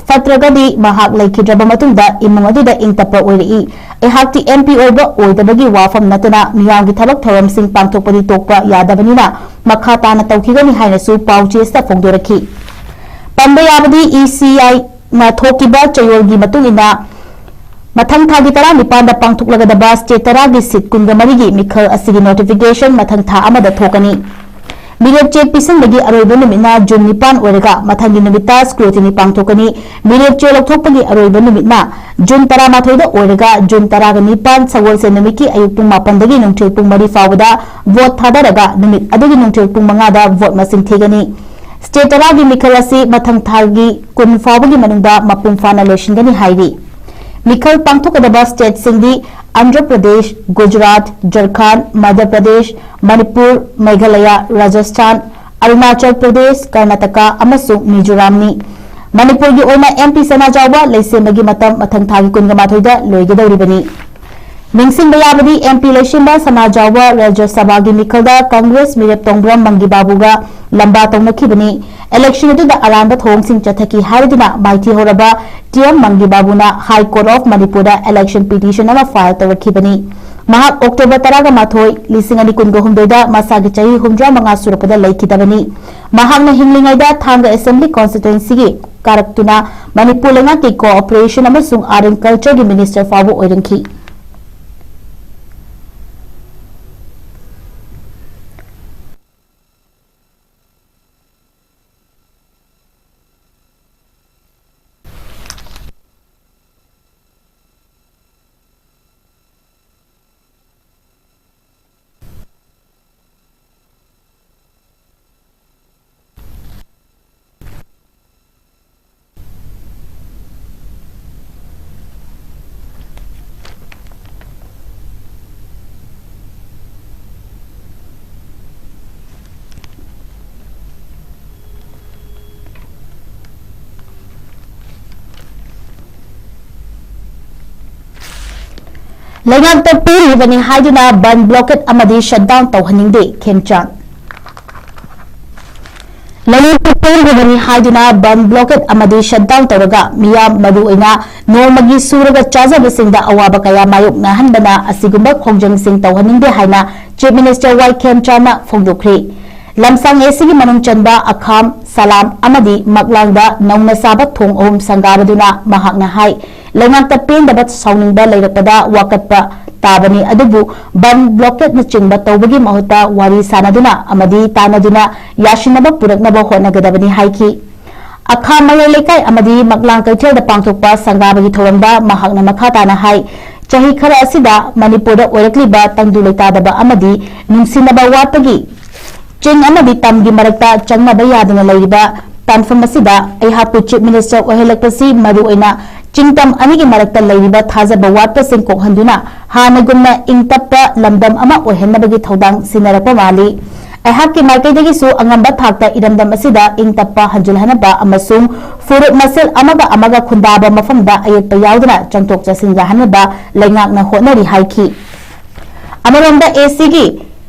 ꯐꯠꯇ꯭ꯔꯒꯗꯤ ꯃꯍꯥꯛ ꯂꯩꯈꯤꯗ꯭ꯔꯕ ꯃꯇꯨꯡꯗ ꯏꯃꯨꯡ ꯑꯗꯨꯗ ꯏꯪ ꯇꯞꯄ ꯑꯣꯏꯔꯛꯏ꯫ ꯑꯩꯍꯥꯛꯇꯤ ꯑꯦꯝ ꯄꯤ ꯑꯣꯏꯕ ꯑꯣꯏꯗꯕꯒꯤ ꯋꯥꯐꯝ ꯅꯠꯇꯅ ꯃꯤꯌꯥꯝꯒꯤ ꯊꯕꯛ ꯊꯧꯔꯝꯁꯤꯡ ꯄꯥꯡꯊꯣꯛꯄꯗꯤ ꯇꯣꯛꯄ ꯌꯥꯗꯕꯅꯤꯅ ꯃꯈꯥ ꯇꯥꯅ ꯇꯧꯈꯤꯒꯅꯤ ꯍꯥꯏꯅꯁꯨ ꯄꯥꯎ ꯆꯦꯁꯤꯗ ꯐꯣꯡꯗꯣꯔꯛꯈꯤ꯫ ꯄꯟꯕ ꯌꯥꯕꯗꯤ ꯏ ꯁꯤ ꯑꯥꯏꯅ ꯊꯣꯛꯈꯤꯕ ꯆꯌꯣꯜꯒꯤ ꯃꯇꯨꯡ ꯏꯟꯅ ꯃꯊꯪ ꯊꯥꯒꯤ ꯇꯔꯥꯅꯤꯄꯥꯟꯗ ꯄꯥꯡꯊꯣꯛꯂꯒꯗꯕ ꯁ꯭ꯇꯦꯠ ꯇꯔꯥꯒꯤ ꯁꯤꯠ ꯀꯨꯟꯒ ꯃꯔꯤꯒꯤ ꯃꯤꯈꯜ ꯑꯁꯤꯒꯤ ꯅꯣꯇꯤꯐꯤꯀꯦꯁꯟ ꯃꯊꯪ ꯊꯥ ꯑꯃꯗ ꯊꯣꯛꯀꯅꯤ꯫ ꯃꯤꯔꯦꯞ ꯆꯦ ꯄꯤꯁꯤꯟꯕꯒꯤ ꯑꯔꯣꯏꯕ ꯅꯨꯃꯤꯠꯅ ꯖꯨꯟ ꯅꯤꯄꯥꯟ ꯑꯣꯏꯔꯒ ꯃꯊꯪꯒꯤ ꯅꯨꯃꯤꯠꯇ scrutiny ꯄꯥꯡꯊꯣꯛꯀꯅꯤ꯫ ꯃꯤꯔꯦꯞ ꯆꯦ ꯂꯧꯊꯣꯛꯄꯒꯤ ꯑꯔꯣꯏꯕ ꯅꯨꯃꯤꯠꯅ ꯖꯨꯟ ꯇꯔꯥꯃꯥꯊꯣꯏꯗ ꯑꯣꯏꯔꯒ ꯖꯨꯟ ꯇꯔꯥꯒ ꯅꯤꯄꯥꯟ ꯁꯒꯣꯜꯁꯦꯟ ꯅꯨꯃꯤꯠꯀꯤ ꯑꯌꯨꯛ ꯄꯨꯡ ꯃꯥꯄꯟꯗꯒꯤ ꯅꯨꯡꯊꯤꯜ ꯄꯨꯡ ꯃꯔꯤ ꯐꯥꯎꯕꯗ vote ꯊꯥꯗꯔꯒ ꯅꯨꯃꯤꯠ ꯑꯗꯨꯒꯤ ꯅꯨꯡꯊꯤꯜ ꯄꯨꯡ ꯃꯉꯥꯗ vote ꯃꯁꯤꯡ ꯊꯤꯒꯅꯤ꯫ State ꯇꯔꯥꯒꯤ ꯃꯤꯈꯜ ꯑꯁꯤ ꯃꯊꯪ ꯊꯥꯒꯤ ꯀꯨꯟ ꯐꯥꯎꯕꯒꯤ ꯃꯅꯨꯡꯗ ꯃꯄꯨꯡ ꯐꯥꯅ ꯂꯣꯏꯁꯤꯟꯒꯅꯤ ꯍꯥꯏꯔꯤ꯫ ꯃꯤꯈꯜ ꯄꯥꯡꯊꯣꯛꯀꯗꯕ stateꯁꯤꯡꯗꯤ ꯑꯟꯙ꯭ꯔ ꯄ꯭ꯔꯗꯦꯁ, ꯒꯨꯖꯔꯥꯠ, ꯖꯔꯈꯥꯟ, ꯃꯙ꯭ꯌ ꯄ꯭ꯔꯗꯦꯁ, ꯃꯅꯤꯄꯨꯔ, ꯃꯦꯘꯥꯂꯌꯥ, ꯔꯥꯖꯁꯊꯥꯟ, ꯑꯔꯨꯅꯥꯆꯜ ꯄ꯭ꯔꯗꯦꯁ, ꯀꯔꯅꯥꯇꯀꯥ ꯑꯃꯁꯨꯡ ꯃꯤꯖꯣꯔꯥꯝꯅꯤ꯫ ꯃꯅꯤꯄꯨꯔꯒꯤ ꯑꯣꯏꯅ MP ꯁꯅꯥꯖꯥꯎꯕ ꯂꯩꯁꯦꯝꯕꯒꯤ ꯃꯇꯝ ꯃꯊꯪ ꯊꯥꯒꯤ ꯀꯨꯟꯒ ꯃꯥꯊꯣꯏꯗ ꯂꯣꯏꯒꯗꯧꯔꯤꯕꯅꯤ꯫ ꯅꯤꯡꯁꯤꯡꯕ ꯌꯥꯕꯗꯤ, MP ꯂꯩꯁꯦꯝꯕ ꯁꯅꯥꯖꯥꯎꯕ ꯔꯥꯖ꯭ꯌ ꯁꯚꯥꯒꯤ ꯃꯤꯈꯜꯗ ꯀꯪꯒ꯭ꯔꯦꯁ ꯃꯤꯔꯦꯞ ꯇꯣꯡꯕ꯭ꯔꯝ ꯃꯪꯒꯤ ꯕꯥꯕꯨꯒ ꯂꯝꯕꯥ ꯇꯧꯅꯈꯤꯕꯅꯤ꯫ Election ꯑꯗꯨꯗ ꯑꯔꯥꯟꯕ ꯊꯧꯑꯣꯡꯁꯤꯡ ꯆꯠꯊꯈꯤ ꯍꯥꯏꯔꯗꯨꯅ ꯃꯥꯏꯊꯤꯍꯧꯔꯕ T M ꯃꯪꯒꯤ ꯕꯥꯕꯨꯅ High Court of ꯃꯅꯤꯄꯨꯔꯗ election petition ꯑꯃ file ꯇꯧꯔꯛꯈꯤꯕꯅꯤ꯫ ꯃꯍꯥꯛ October ꯇꯔꯥꯒ ꯃꯥꯊꯣꯏ, ꯂꯤꯁꯤꯡ ꯑꯅꯤ ꯀꯨꯟꯒ ꯍꯨꯝꯗꯣꯏꯗ ꯃꯁꯥꯒꯤ ꯆꯍꯤ ꯍꯨꯝꯗ꯭ꯔꯥ ꯃꯉꯥ ꯁꯨꯔꯛꯄꯗ ꯂꯩꯈꯤꯗꯕꯅꯤ꯫ ꯃꯍꯥꯛꯅ ꯍꯤꯡꯂꯤꯉꯩꯗ ꯊꯥꯡꯒ Assembly Constituencyꯒꯤ ꯀꯥꯔꯛꯇꯨꯅ ꯃꯅꯤꯄꯨꯔ ꯂꯩꯉꯥꯛꯀꯤ Cooperation ꯑꯃꯁꯨꯡ Art and Cultureꯒꯤ Minister ꯐꯥꯎꯕ ꯑꯣꯏꯔꯝꯈꯤ꯫ ꯂꯩꯉꯥꯛꯇ ꯄꯤꯔꯤꯕꯅꯤ ꯍꯥꯏꯗꯨꯅ ꯕꯟ, blockade ꯑꯃꯗꯤ shutdown ꯇꯧꯍꯟꯅꯤꯡꯗꯦ, ꯈꯦꯝꯆꯥꯟ꯫ ꯂꯩꯉꯥꯛꯇ ꯄꯤꯔꯤꯕꯅꯤ ꯍꯥꯏꯗꯨꯅ ꯕꯟ, blockade ꯑꯃꯗꯤ shutdown ꯇꯧꯔꯒ ꯃꯤꯌꯥꯝ, ꯃꯔꯨꯑꯣꯏꯅ ꯅꯣꯡꯃꯒꯤ ꯁꯨꯔꯒ ꯆꯥꯖꯕꯁꯤꯡꯗ ꯑꯋꯥꯕ ꯀꯌꯥ ꯃꯥꯌꯣꯛꯅꯍꯟꯕꯅ ꯑꯁꯤꯒꯨꯝꯕ ꯈꯣꯡꯖꯪꯁꯤꯡ ꯇꯧꯍꯟꯅꯤꯡꯗꯦ ꯍꯥꯏꯅ Chief Minister ꯋꯥꯏ ꯈꯦꯝꯆꯥꯟꯅ ꯐꯣꯡꯗꯣꯛꯈ꯭ꯔꯤ꯫ ꯂꯝꯁꯥꯡ ACꯒꯤ ꯃꯅꯨꯡ ꯆꯟꯕ ꯑꯈꯥꯝ, ꯁꯂꯥꯝ ꯑꯃꯗꯤ ꯃꯛꯂꯥꯡꯗ ꯅꯧꯅ ꯁꯥꯕ ꯊꯣꯡ ꯑꯍꯨꯝ ꯁꯪꯒꯥꯕꯗꯨꯅ ꯃꯍꯥꯛꯅ ꯍꯥꯏ, ꯂꯩꯉꯥꯛꯇ ꯄꯦꯟꯗꯕ ꯁꯥꯎꯅꯤꯡꯕ ꯂꯩꯔꯛꯄꯗ ꯋꯥꯀꯠꯄ ꯇꯥꯕꯅꯤ꯫ ꯑꯗꯨꯕꯨ ꯕꯟ, ꯕ꯭ꯂꯣꯀꯦꯠꯅꯆꯤꯡꯕ ꯇꯧꯕꯒꯤ ꯃꯍꯨꯠꯇ ꯋꯥꯔꯤ ꯁꯥꯅꯗꯨꯅ ꯑꯃꯗꯤ ꯇꯥꯟꯅꯗꯨꯅ ꯌꯥꯁꯤꯟꯅꯕ ꯄꯨꯔꯛꯅꯕ ꯍꯣꯠꯅꯒꯗꯕꯅꯤ ꯍꯥꯏꯈꯤ꯫ ꯑꯈꯥ ꯃꯌꯥꯏ ꯂꯩꯀꯥꯏ ꯑꯃꯗꯤ ꯃꯛꯂꯥꯡ ꯀꯩꯊꯦꯜꯗ ꯄꯥꯡꯊꯣꯛꯄ ꯁꯪꯒꯥꯕꯒꯤ ꯊꯧꯔꯝꯗ ꯃꯍꯥꯛꯅ ꯃꯈꯥ ꯇꯥꯅ ꯍꯥꯏ, ꯆꯍꯤ ꯈꯔ ꯑꯁꯤꯗ ꯃꯅꯤꯄꯨꯔꯗ ꯑꯣꯏꯔꯛꯂꯤꯕ ꯇꯪꯗꯨ ꯂꯩꯇꯥꯗꯕ ꯑꯃꯗꯤ ꯅꯨꯡꯁꯤꯅꯕ ꯋꯥꯠꯄꯒꯤ ꯆꯤꯡ ꯑꯃꯗꯤ ꯇꯝꯒꯤ ꯃꯔꯛꯇ ꯆꯪꯅꯕ ꯌꯥꯗꯅ ꯂꯩꯔꯤꯕ ꯇꯥꯟꯐꯝ ꯑꯁꯤꯗ ꯑꯩꯍꯥꯛꯄꯨ Chief Minister ꯑꯣꯏꯍꯜꯂꯛꯄꯁꯤ ꯃꯔꯨꯑꯣꯏꯅ ꯆꯤꯡꯇꯝ ꯑꯅꯤꯒꯤ ꯃꯔꯛꯇ ꯂꯩꯔꯤꯕ ꯊꯥꯖꯕ ꯋꯥꯠꯄꯁꯤꯡ ꯀꯣꯛꯍꯟꯗꯨꯅ ꯍꯥꯟꯅꯒꯨꯝꯅ ꯏꯪ ꯇꯞꯄ ꯂꯝꯗꯝ ꯑꯃ ꯑꯣꯏꯍꯟꯅꯕꯒꯤ ꯊꯧꯗꯥꯡ ꯁꯤꯟꯅꯔꯛꯄ ꯃꯥꯜꯂꯤ꯫ ꯑꯩꯍꯥꯛꯀꯤ ꯃꯥꯏꯀꯩꯗꯒꯤꯁꯨ ꯑꯉꯝꯕ ꯊꯥꯛꯇ ꯏꯔꯝꯗꯝ ꯑꯁꯤꯗ ꯏꯪ ꯇꯞꯄ ꯍꯟꯖꯤꯜꯍꯟꯅꯕ ꯑꯃꯁꯨꯡ ꯐꯨꯔꯨꯞ ꯃꯁꯦꯜ ꯑꯃꯒ ꯑꯃꯒ ꯈꯨꯟꯗꯥꯕ ꯃꯐꯝꯗ ꯑꯌꯦꯠꯄ ꯌꯥꯎꯗꯅ ꯆꯪꯊꯣꯛ ꯆꯠꯁꯤꯟ ꯌꯥꯍꯟꯅꯕ ꯂꯩꯉꯥꯛꯅ ꯍꯣꯠꯅꯔꯤ ꯍꯥꯏꯈꯤ꯫ ꯑꯃꯔꯣꯝꯗ ꯑꯦꯁꯤꯒꯤ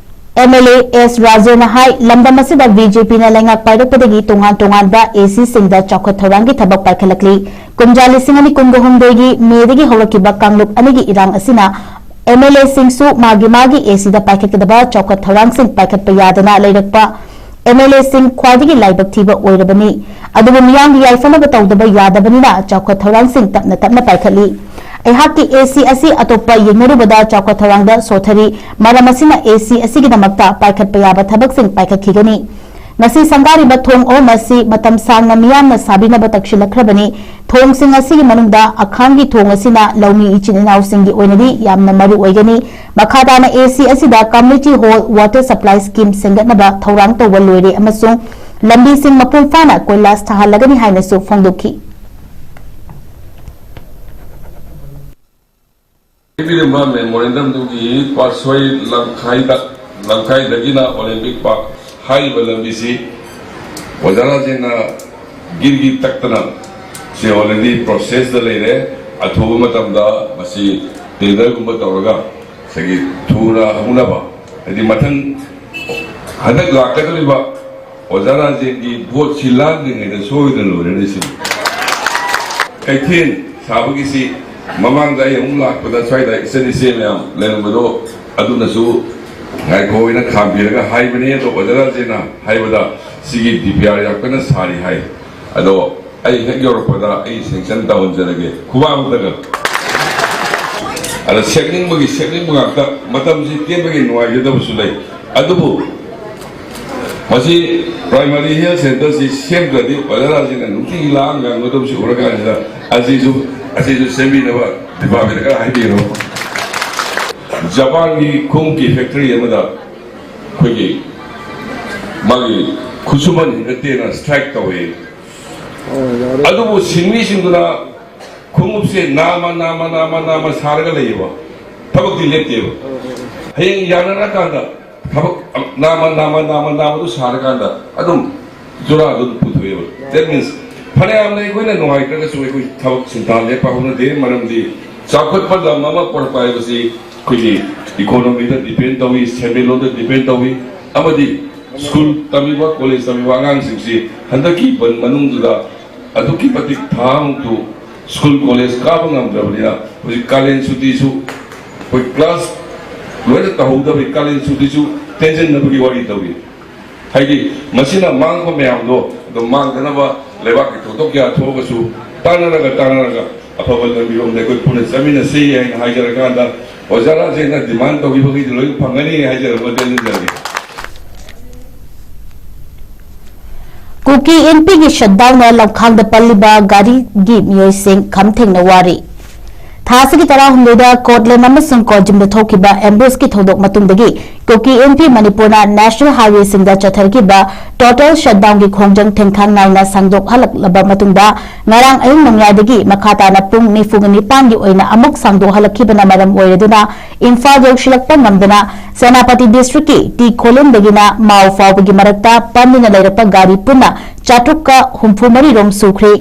ꯑꯦꯝ ꯑꯦꯜ ꯑꯦ ꯑꯦꯁ ꯔꯥꯖꯨꯅ ꯍꯥꯏ, ꯂꯝꯗꯝ ꯑꯁꯤꯗ ꯕꯤ ꯖꯦ ꯄꯤꯅ ꯂꯩꯉꯥꯛ ꯄꯥꯏꯔꯛꯄꯗꯒꯤ ꯇꯣꯉꯥꯟ ꯇꯣꯉꯥꯟꯕ ꯑꯦꯁꯤꯁꯤꯡꯗ ꯆꯥꯎꯈꯠ ꯊꯧꯔꯥꯡꯒꯤ ꯊꯕꯛ ꯄꯥꯏꯈꯠꯂꯛꯂꯤ꯫ ꯀꯨꯝꯖꯥ ꯂꯤꯁꯤꯡ ꯑꯅꯤ ꯀꯨꯟꯒ ꯍꯨꯝꯗꯣꯏꯒꯤ ꯃꯦꯗꯒꯤ ꯍꯧꯔꯛꯈꯤꯕ ꯀꯥꯡꯂꯨꯞ ꯑꯅꯤꯒꯤ ꯏꯔꯥꯡ ꯑꯁꯤꯅ ꯑꯦꯝ ꯑꯦꯜ ꯑꯦꯁꯤꯡꯁꯨ ꯃꯥꯒꯤ ꯃꯥꯒꯤ ꯑꯦꯁꯤꯗ ꯄꯥꯏꯈꯠꯀꯗꯕ ꯆꯥꯎꯈꯠ ꯊꯧꯔꯥꯡꯁꯤꯡ ꯄꯥꯏꯈꯠꯄ ꯌꯥꯗꯅ ꯂꯩꯔꯛꯄ ꯑꯦꯝ ꯑꯦꯜ ꯑꯦꯁꯤꯡ ꯈ꯭ꯋꯥꯏꯗꯒꯤ ꯂꯥꯏꯕꯛ ꯊꯤꯕ ꯑꯣꯏꯔꯕꯅꯤ꯫ ꯑꯗꯨꯕꯨ ꯃꯤꯌꯥꯝꯒꯤ ꯌꯥꯏꯐꯅꯕ ꯇꯧꯗꯕ ꯌꯥꯗꯕꯅꯤꯅ ꯆꯥꯎꯈꯠ ꯊꯧꯔꯥꯡꯁꯤꯡ ꯇꯞꯅ ꯇꯞꯅ ꯄꯥꯏꯈꯠꯂꯤ꯫ ꯑꯩꯍꯥꯛꯀꯤ ꯑꯦꯁꯤ ꯑꯁꯤ ꯑꯇꯣꯞꯄ ꯌꯦꯡꯅꯔꯨꯕꯗ ꯆꯥꯎꯈꯠ ꯊꯧꯔꯥꯡꯗ ꯁꯣꯊꯔꯤ꯫ ꯃꯔꯝ ꯑꯁꯤꯅ ꯑꯦꯁꯤ ꯑꯁꯤꯒꯤꯗꯃꯛꯇ ꯄꯥꯏꯈꯠꯄ ꯌꯥꯕ ꯊꯕꯛꯁꯤꯡ ꯄꯥꯏꯈꯠꯈꯤꯒꯅꯤ꯫ ꯉꯁꯤ ꯁꯪꯒꯥꯔꯤꯕ ꯊꯣꯡ ꯑꯍꯨꯝ ꯑꯁꯤ ꯃꯇꯝ ꯁꯥꯡꯅ ꯃꯤꯌꯥꯝꯅ ꯁꯥꯕꯤꯅꯕ ꯇꯛꯁꯤꯜꯂꯛꯈ꯭ꯔꯕꯅꯤ꯫ ꯊꯣꯡꯁꯤꯡ ꯑꯁꯤꯒꯤ ꯃꯅꯨꯡꯗ ꯑꯈꯥꯡꯒꯤ ꯊꯣꯡ ꯑꯁꯤꯅ ꯂꯧꯃꯤ ꯏꯆꯤꯟ ꯏꯅꯥꯎꯁꯤꯡꯒꯤ ꯑꯣꯏꯅꯗꯤ ꯌꯥꯝꯅ ꯃꯔꯨ ꯑꯣꯏꯒꯅꯤ꯫ ꯃꯈꯥ ꯇꯥꯅ ꯑꯦꯁꯤ ꯑꯁꯤꯗ community hall water supply scheme ꯁꯦꯝꯒꯠꯅꯕ ꯊꯧꯔꯥꯡ ꯇꯧꯕ ꯂꯣꯏꯔꯦ ꯑꯃꯁꯨꯡ ꯂꯝꯕꯤꯁꯤꯡ ꯃꯄꯨꯡ ꯐꯥꯅ ꯀꯣꯏꯂꯥꯁ ꯊꯥꯍꯜꯂꯒꯅꯤ ꯍꯥꯏꯅꯁꯨ ꯐꯣꯡꯗꯣꯛꯈꯤ꯫ ꯄꯤꯔꯤꯕ memorandum ꯗꯨꯒꯤ ꯄꯥꯠꯁꯣꯏ ꯂꯝꯈꯥꯏꯗ, ꯂꯝꯈꯥꯏꯗꯒꯤꯅ Olympic Park ꯍꯥꯏꯔꯤꯕ ꯂꯝꯕꯤꯁꯤ ꯑꯣꯖꯥ ꯔꯥꯖꯦꯟꯅ ꯒꯤꯔꯒꯤ ꯇꯛꯇꯅ ꯁꯤ already process ꯇ ꯂꯩꯔꯦ꯫ ꯑꯊꯨꯕ ꯃꯇꯝꯗ ꯃꯁꯤ tender ꯒꯨꯝꯕ ꯇꯧꯔꯒ ꯉꯁꯥꯏꯒꯤ ꯊꯨꯅ ꯍꯧꯅꯕ, ꯍꯥꯏꯗꯤ ꯃꯊꯪ ꯍꯟꯗꯛ ꯂꯥꯛꯀꯗꯧꯔꯤꯕ ꯑꯣꯖꯥ ꯔꯥꯖꯦꯟꯒꯤ vote ꯁꯤ ꯂꯥꯟꯗ꯭ꯔꯤꯉꯩꯗ ꯁꯣꯏꯗꯅ ꯂꯣꯏꯔꯅꯤ ꯁꯤꯅꯤ꯫ ꯀꯩꯊꯦꯜ ꯁꯥꯕꯒꯤꯁꯤ ꯃꯃꯥꯡꯗ ꯑꯩ ꯑꯃꯨꯛ ꯂꯥꯛꯄꯗ ꯁ꯭ꯋꯥꯏꯗ ꯏꯆꯟ ꯏꯆꯦ ꯃꯌꯥꯝ ꯂꯩꯔꯝꯕꯗꯣ ꯑꯗꯨꯅꯁꯨ ꯉꯥꯏꯈꯣ ꯍꯥꯏꯅ ꯈꯥꯝꯕꯤꯔꯒ ꯍꯥꯏꯕꯅꯦ꯫ ꯑꯗꯣ ꯑꯣꯖꯥ ꯔꯥꯖꯦꯟꯅ ꯍꯥꯏꯕꯗ ꯁꯤꯒꯤ D P R ꯌꯥꯝ ꯀꯟꯅ ꯁꯥꯔꯤ ꯍꯥꯏ꯫ ꯑꯗꯣ ꯑꯩ ꯍꯦꯛ ꯌꯧꯔꯛꯄꯗ ꯑꯩ sanction ꯇꯧꯍꯟꯖꯔꯒꯦ꯫ ꯈꯨꯕꯥꯛ ꯑꯃꯇꯒ꯫ ꯑꯗ ꯁꯦꯝꯅꯤꯡꯕꯒꯤ ꯁꯦꯝꯅꯤꯡꯕ ꯉꯥꯛꯇ, ꯃꯇꯝꯁꯤ ꯇꯦꯟꯕꯒꯤ ꯅꯨꯡꯉꯥꯏꯖꯗꯕꯁꯨ ꯂꯩ꯫ ꯑꯗꯨꯕꯨ ꯃꯁꯤ primary health centre ꯁꯤ ꯁꯦꯝꯗ꯭ꯔꯗꯤ ꯑꯣꯖꯥꯁꯤꯡꯅ ꯅꯨꯡꯇꯤꯒꯤ ꯂꯥꯛꯑ ꯉꯥꯡꯒꯗꯕꯁꯤ ꯎꯔꯀꯥꯟꯁꯤꯗ ꯑꯁꯤꯁꯨ, ꯑꯁꯤꯁꯨ ꯁꯦꯝꯕꯤꯅꯕ department ꯈꯔ ꯍꯥꯏꯕꯤꯔꯣ꯫ ꯖꯄꯥꯟꯒꯤ ꯈꯣꯡꯎꯞꯀꯤ factory ꯑꯃꯗ ꯑꯩꯈꯣꯏꯒꯤ ꯃꯥꯒꯤ ꯈꯨꯠꯁꯨꯃꯟ ꯍꯦꯟꯒꯠꯇꯦꯅ strike ꯇꯧꯋꯦ꯫ ꯑꯗꯨꯕꯨ ꯁꯤꯟꯃꯤꯁꯤꯡꯗꯨꯅ ꯈꯣꯡꯎꯞꯁꯦ ꯅꯥꯝꯃ, ꯅꯥꯝꯃ, ꯅꯥꯝꯃ, ꯅꯥꯝꯃ ꯁꯥꯔꯒ ꯂꯩꯌꯦꯕ꯫ ꯊꯕꯛꯇꯤ ꯂꯦꯞꯇꯦꯕ꯫ ꯍꯌꯦꯡ ꯌꯥꯅꯔꯀꯥꯟꯗ ꯊꯕꯛ ꯅꯥꯝꯃ, ꯅꯥꯝꯃ, ꯅꯥꯝꯃ, ꯅꯥꯝꯃꯗꯨ ꯁꯥꯔꯀꯥꯟꯗ ꯑꯗꯨꯝ ꯖꯨꯔꯥꯗꯨ ꯑꯗꯨꯝ ꯄꯨꯊꯣꯛꯑꯦꯕ꯫ That means ꯐꯅꯌꯥꯝꯅ ꯑꯩꯈꯣꯏꯅ ꯅꯨꯡꯉꯥꯏꯇ꯭ꯔꯒꯁꯨ ꯑꯩꯈꯣꯏ ꯊꯕꯛ ꯁꯤꯟꯊꯥ ꯂꯦꯞꯄ ꯍꯧꯅꯗꯦ꯫ ꯃꯔꯝꯗꯤ ꯆꯥꯎꯈꯠꯄ ꯂꯝ ꯑꯃ ꯄꯨꯔꯛꯄ ꯍꯥꯏꯕꯁꯤ ꯑꯩꯈꯣꯏꯒꯤ economy ꯗ depend ꯇꯧꯏ, ꯁꯦꯟꯃꯤꯠꯂꯣꯟꯗ depend ꯇꯧꯏ, ꯑꯃꯗꯤ school ꯇꯝꯃꯤꯕ, college ꯇꯝꯃꯤꯕ ꯑꯉꯥꯡꯁꯤꯡꯁꯤ ꯍꯟꯗꯛꯀꯤ ꯕꯟ ꯃꯅꯨꯡꯗꯨꯗ ꯑꯗꯨꯛꯀꯤ ꯃꯇꯤꯛ ꯊꯥ ꯑꯃꯨꯛꯇꯨ school college ꯀꯥꯕ ꯉꯝꯗ꯭ꯔꯕꯅꯤꯅ ꯍꯧꯖꯤꯛ ꯀꯥꯂꯦꯟ ꯁꯨꯇꯤꯁꯨ ꯑꯩꯈꯣꯏ class ꯂꯣꯏꯅ ꯇꯧꯍꯧꯗꯕꯒꯤ ꯀꯥꯂꯦꯟ ꯁꯨꯇꯤꯁꯨ ꯇꯦꯟꯁꯤꯟꯅꯕꯒꯤ ꯋꯥꯔꯤ ꯇꯧꯏ꯫ ꯍꯥꯏꯗꯤ ꯃꯁꯤꯅ ꯃꯥꯡꯕ ꯃꯌꯥꯝꯗꯣ ꯑꯗꯨꯝ ꯃꯥꯡꯗꯅꯕ ꯂꯩꯕꯥꯛꯀꯤ ꯊꯧꯗꯣꯛ ꯀꯌꯥ ꯊꯣꯛꯑꯒꯁꯨ ꯇꯥꯟꯅꯔꯒ, ꯇꯥꯟꯅꯔꯒ ꯑꯐꯕ ꯂꯝꯕꯤꯔꯣꯝꯗ ꯑꯩꯈꯣꯏ ꯄꯨꯟꯅ ꯆꯠꯃꯤꯟꯅꯁꯤ ꯍꯥꯏꯅ ꯍꯥꯏꯖꯔꯀꯥꯟꯗ ꯑꯣꯖꯥ ꯔꯥꯖꯦꯟꯅ demand ꯇꯧꯈꯤꯕꯈꯩꯗꯤ ꯂꯣꯏ ꯐꯪꯒꯅꯤ ꯍꯥꯏꯖꯔꯒ ꯇꯦꯟꯁꯤꯟꯖꯔꯒꯦ꯫ ꯀꯨꯀꯤ ꯏꯟꯄꯤꯒꯤ ꯁꯠꯗꯥꯎꯟꯅ ꯂꯝꯈꯥꯡꯗ ꯄꯜꯂꯤꯕ ꯒꯥꯔꯤꯒꯤ ꯃꯤꯑꯣꯏꯁꯤꯡ ꯈꯝ ꯊꯦꯡꯅ ꯋꯥꯔꯤ꯫ ꯊꯥ ꯑꯁꯤꯒꯤ ꯇꯔꯥꯍꯨꯝꯗꯣꯏꯗ ꯀꯣꯠꯂꯦꯝ ꯑꯃꯁꯨꯡ ꯀꯣꯖꯤꯝꯗ ꯊꯣꯛꯈꯤꯕ ambushꯀꯤ ꯊꯧꯗꯣꯛ ꯃꯇꯨꯡꯗꯒꯤ ꯀꯨꯀꯤ ꯏꯟꯄꯤ ꯃꯅꯤꯄꯨꯔꯅ national highwayꯁꯤꯡꯗ ꯆꯠꯊꯔꯛꯈꯤꯕ total shutdownꯒꯤ ꯈꯣꯡꯖꯪ ꯊꯦꯡꯊꯥꯡ ꯅꯥꯏꯅ ꯁꯥꯡꯗꯣꯛ ꯍꯜꯂꯛꯂꯕ ꯃꯇꯨꯡꯗ ꯉꯔꯥꯡ ꯑꯍꯤꯡ ꯅꯣꯡꯌꯥꯏꯗꯒꯤ ꯃꯈꯥ ꯇꯥꯅ ꯄꯨꯡ ꯅꯤꯐꯨꯒ ꯅꯤꯄꯥꯟꯒꯤ ꯑꯣꯏꯅ ꯑꯃꯨꯛ ꯁꯥꯡꯗꯣꯛ ꯍꯜꯂꯛꯈꯤꯕꯅ ꯃꯔꯝ ꯑꯣꯏꯔꯗꯨꯅ ꯏꯝꯐꯥꯜ ꯌꯧꯁꯤꯜꯂꯛꯄ ꯉꯝꯗꯅ ꯁꯦꯅꯥꯄꯇꯤ districtꯀꯤ ꯇꯤ ꯈꯣꯂꯦꯝꯗꯒꯤꯅ ꯃꯥꯎ ꯐꯥꯎꯕꯒꯤ ꯃꯔꯛꯇ ꯄꯟꯗꯨꯅ ꯂꯩꯔꯛꯄ ꯒꯥꯔꯤ ꯄꯨꯟꯅ ꯆꯥꯇ꯭ꯔꯨꯛꯀ ꯍꯨꯝꯐꯨ ꯃꯔꯤ ꯔꯣꯝ ꯁꯨꯈ꯭ꯔꯦ꯫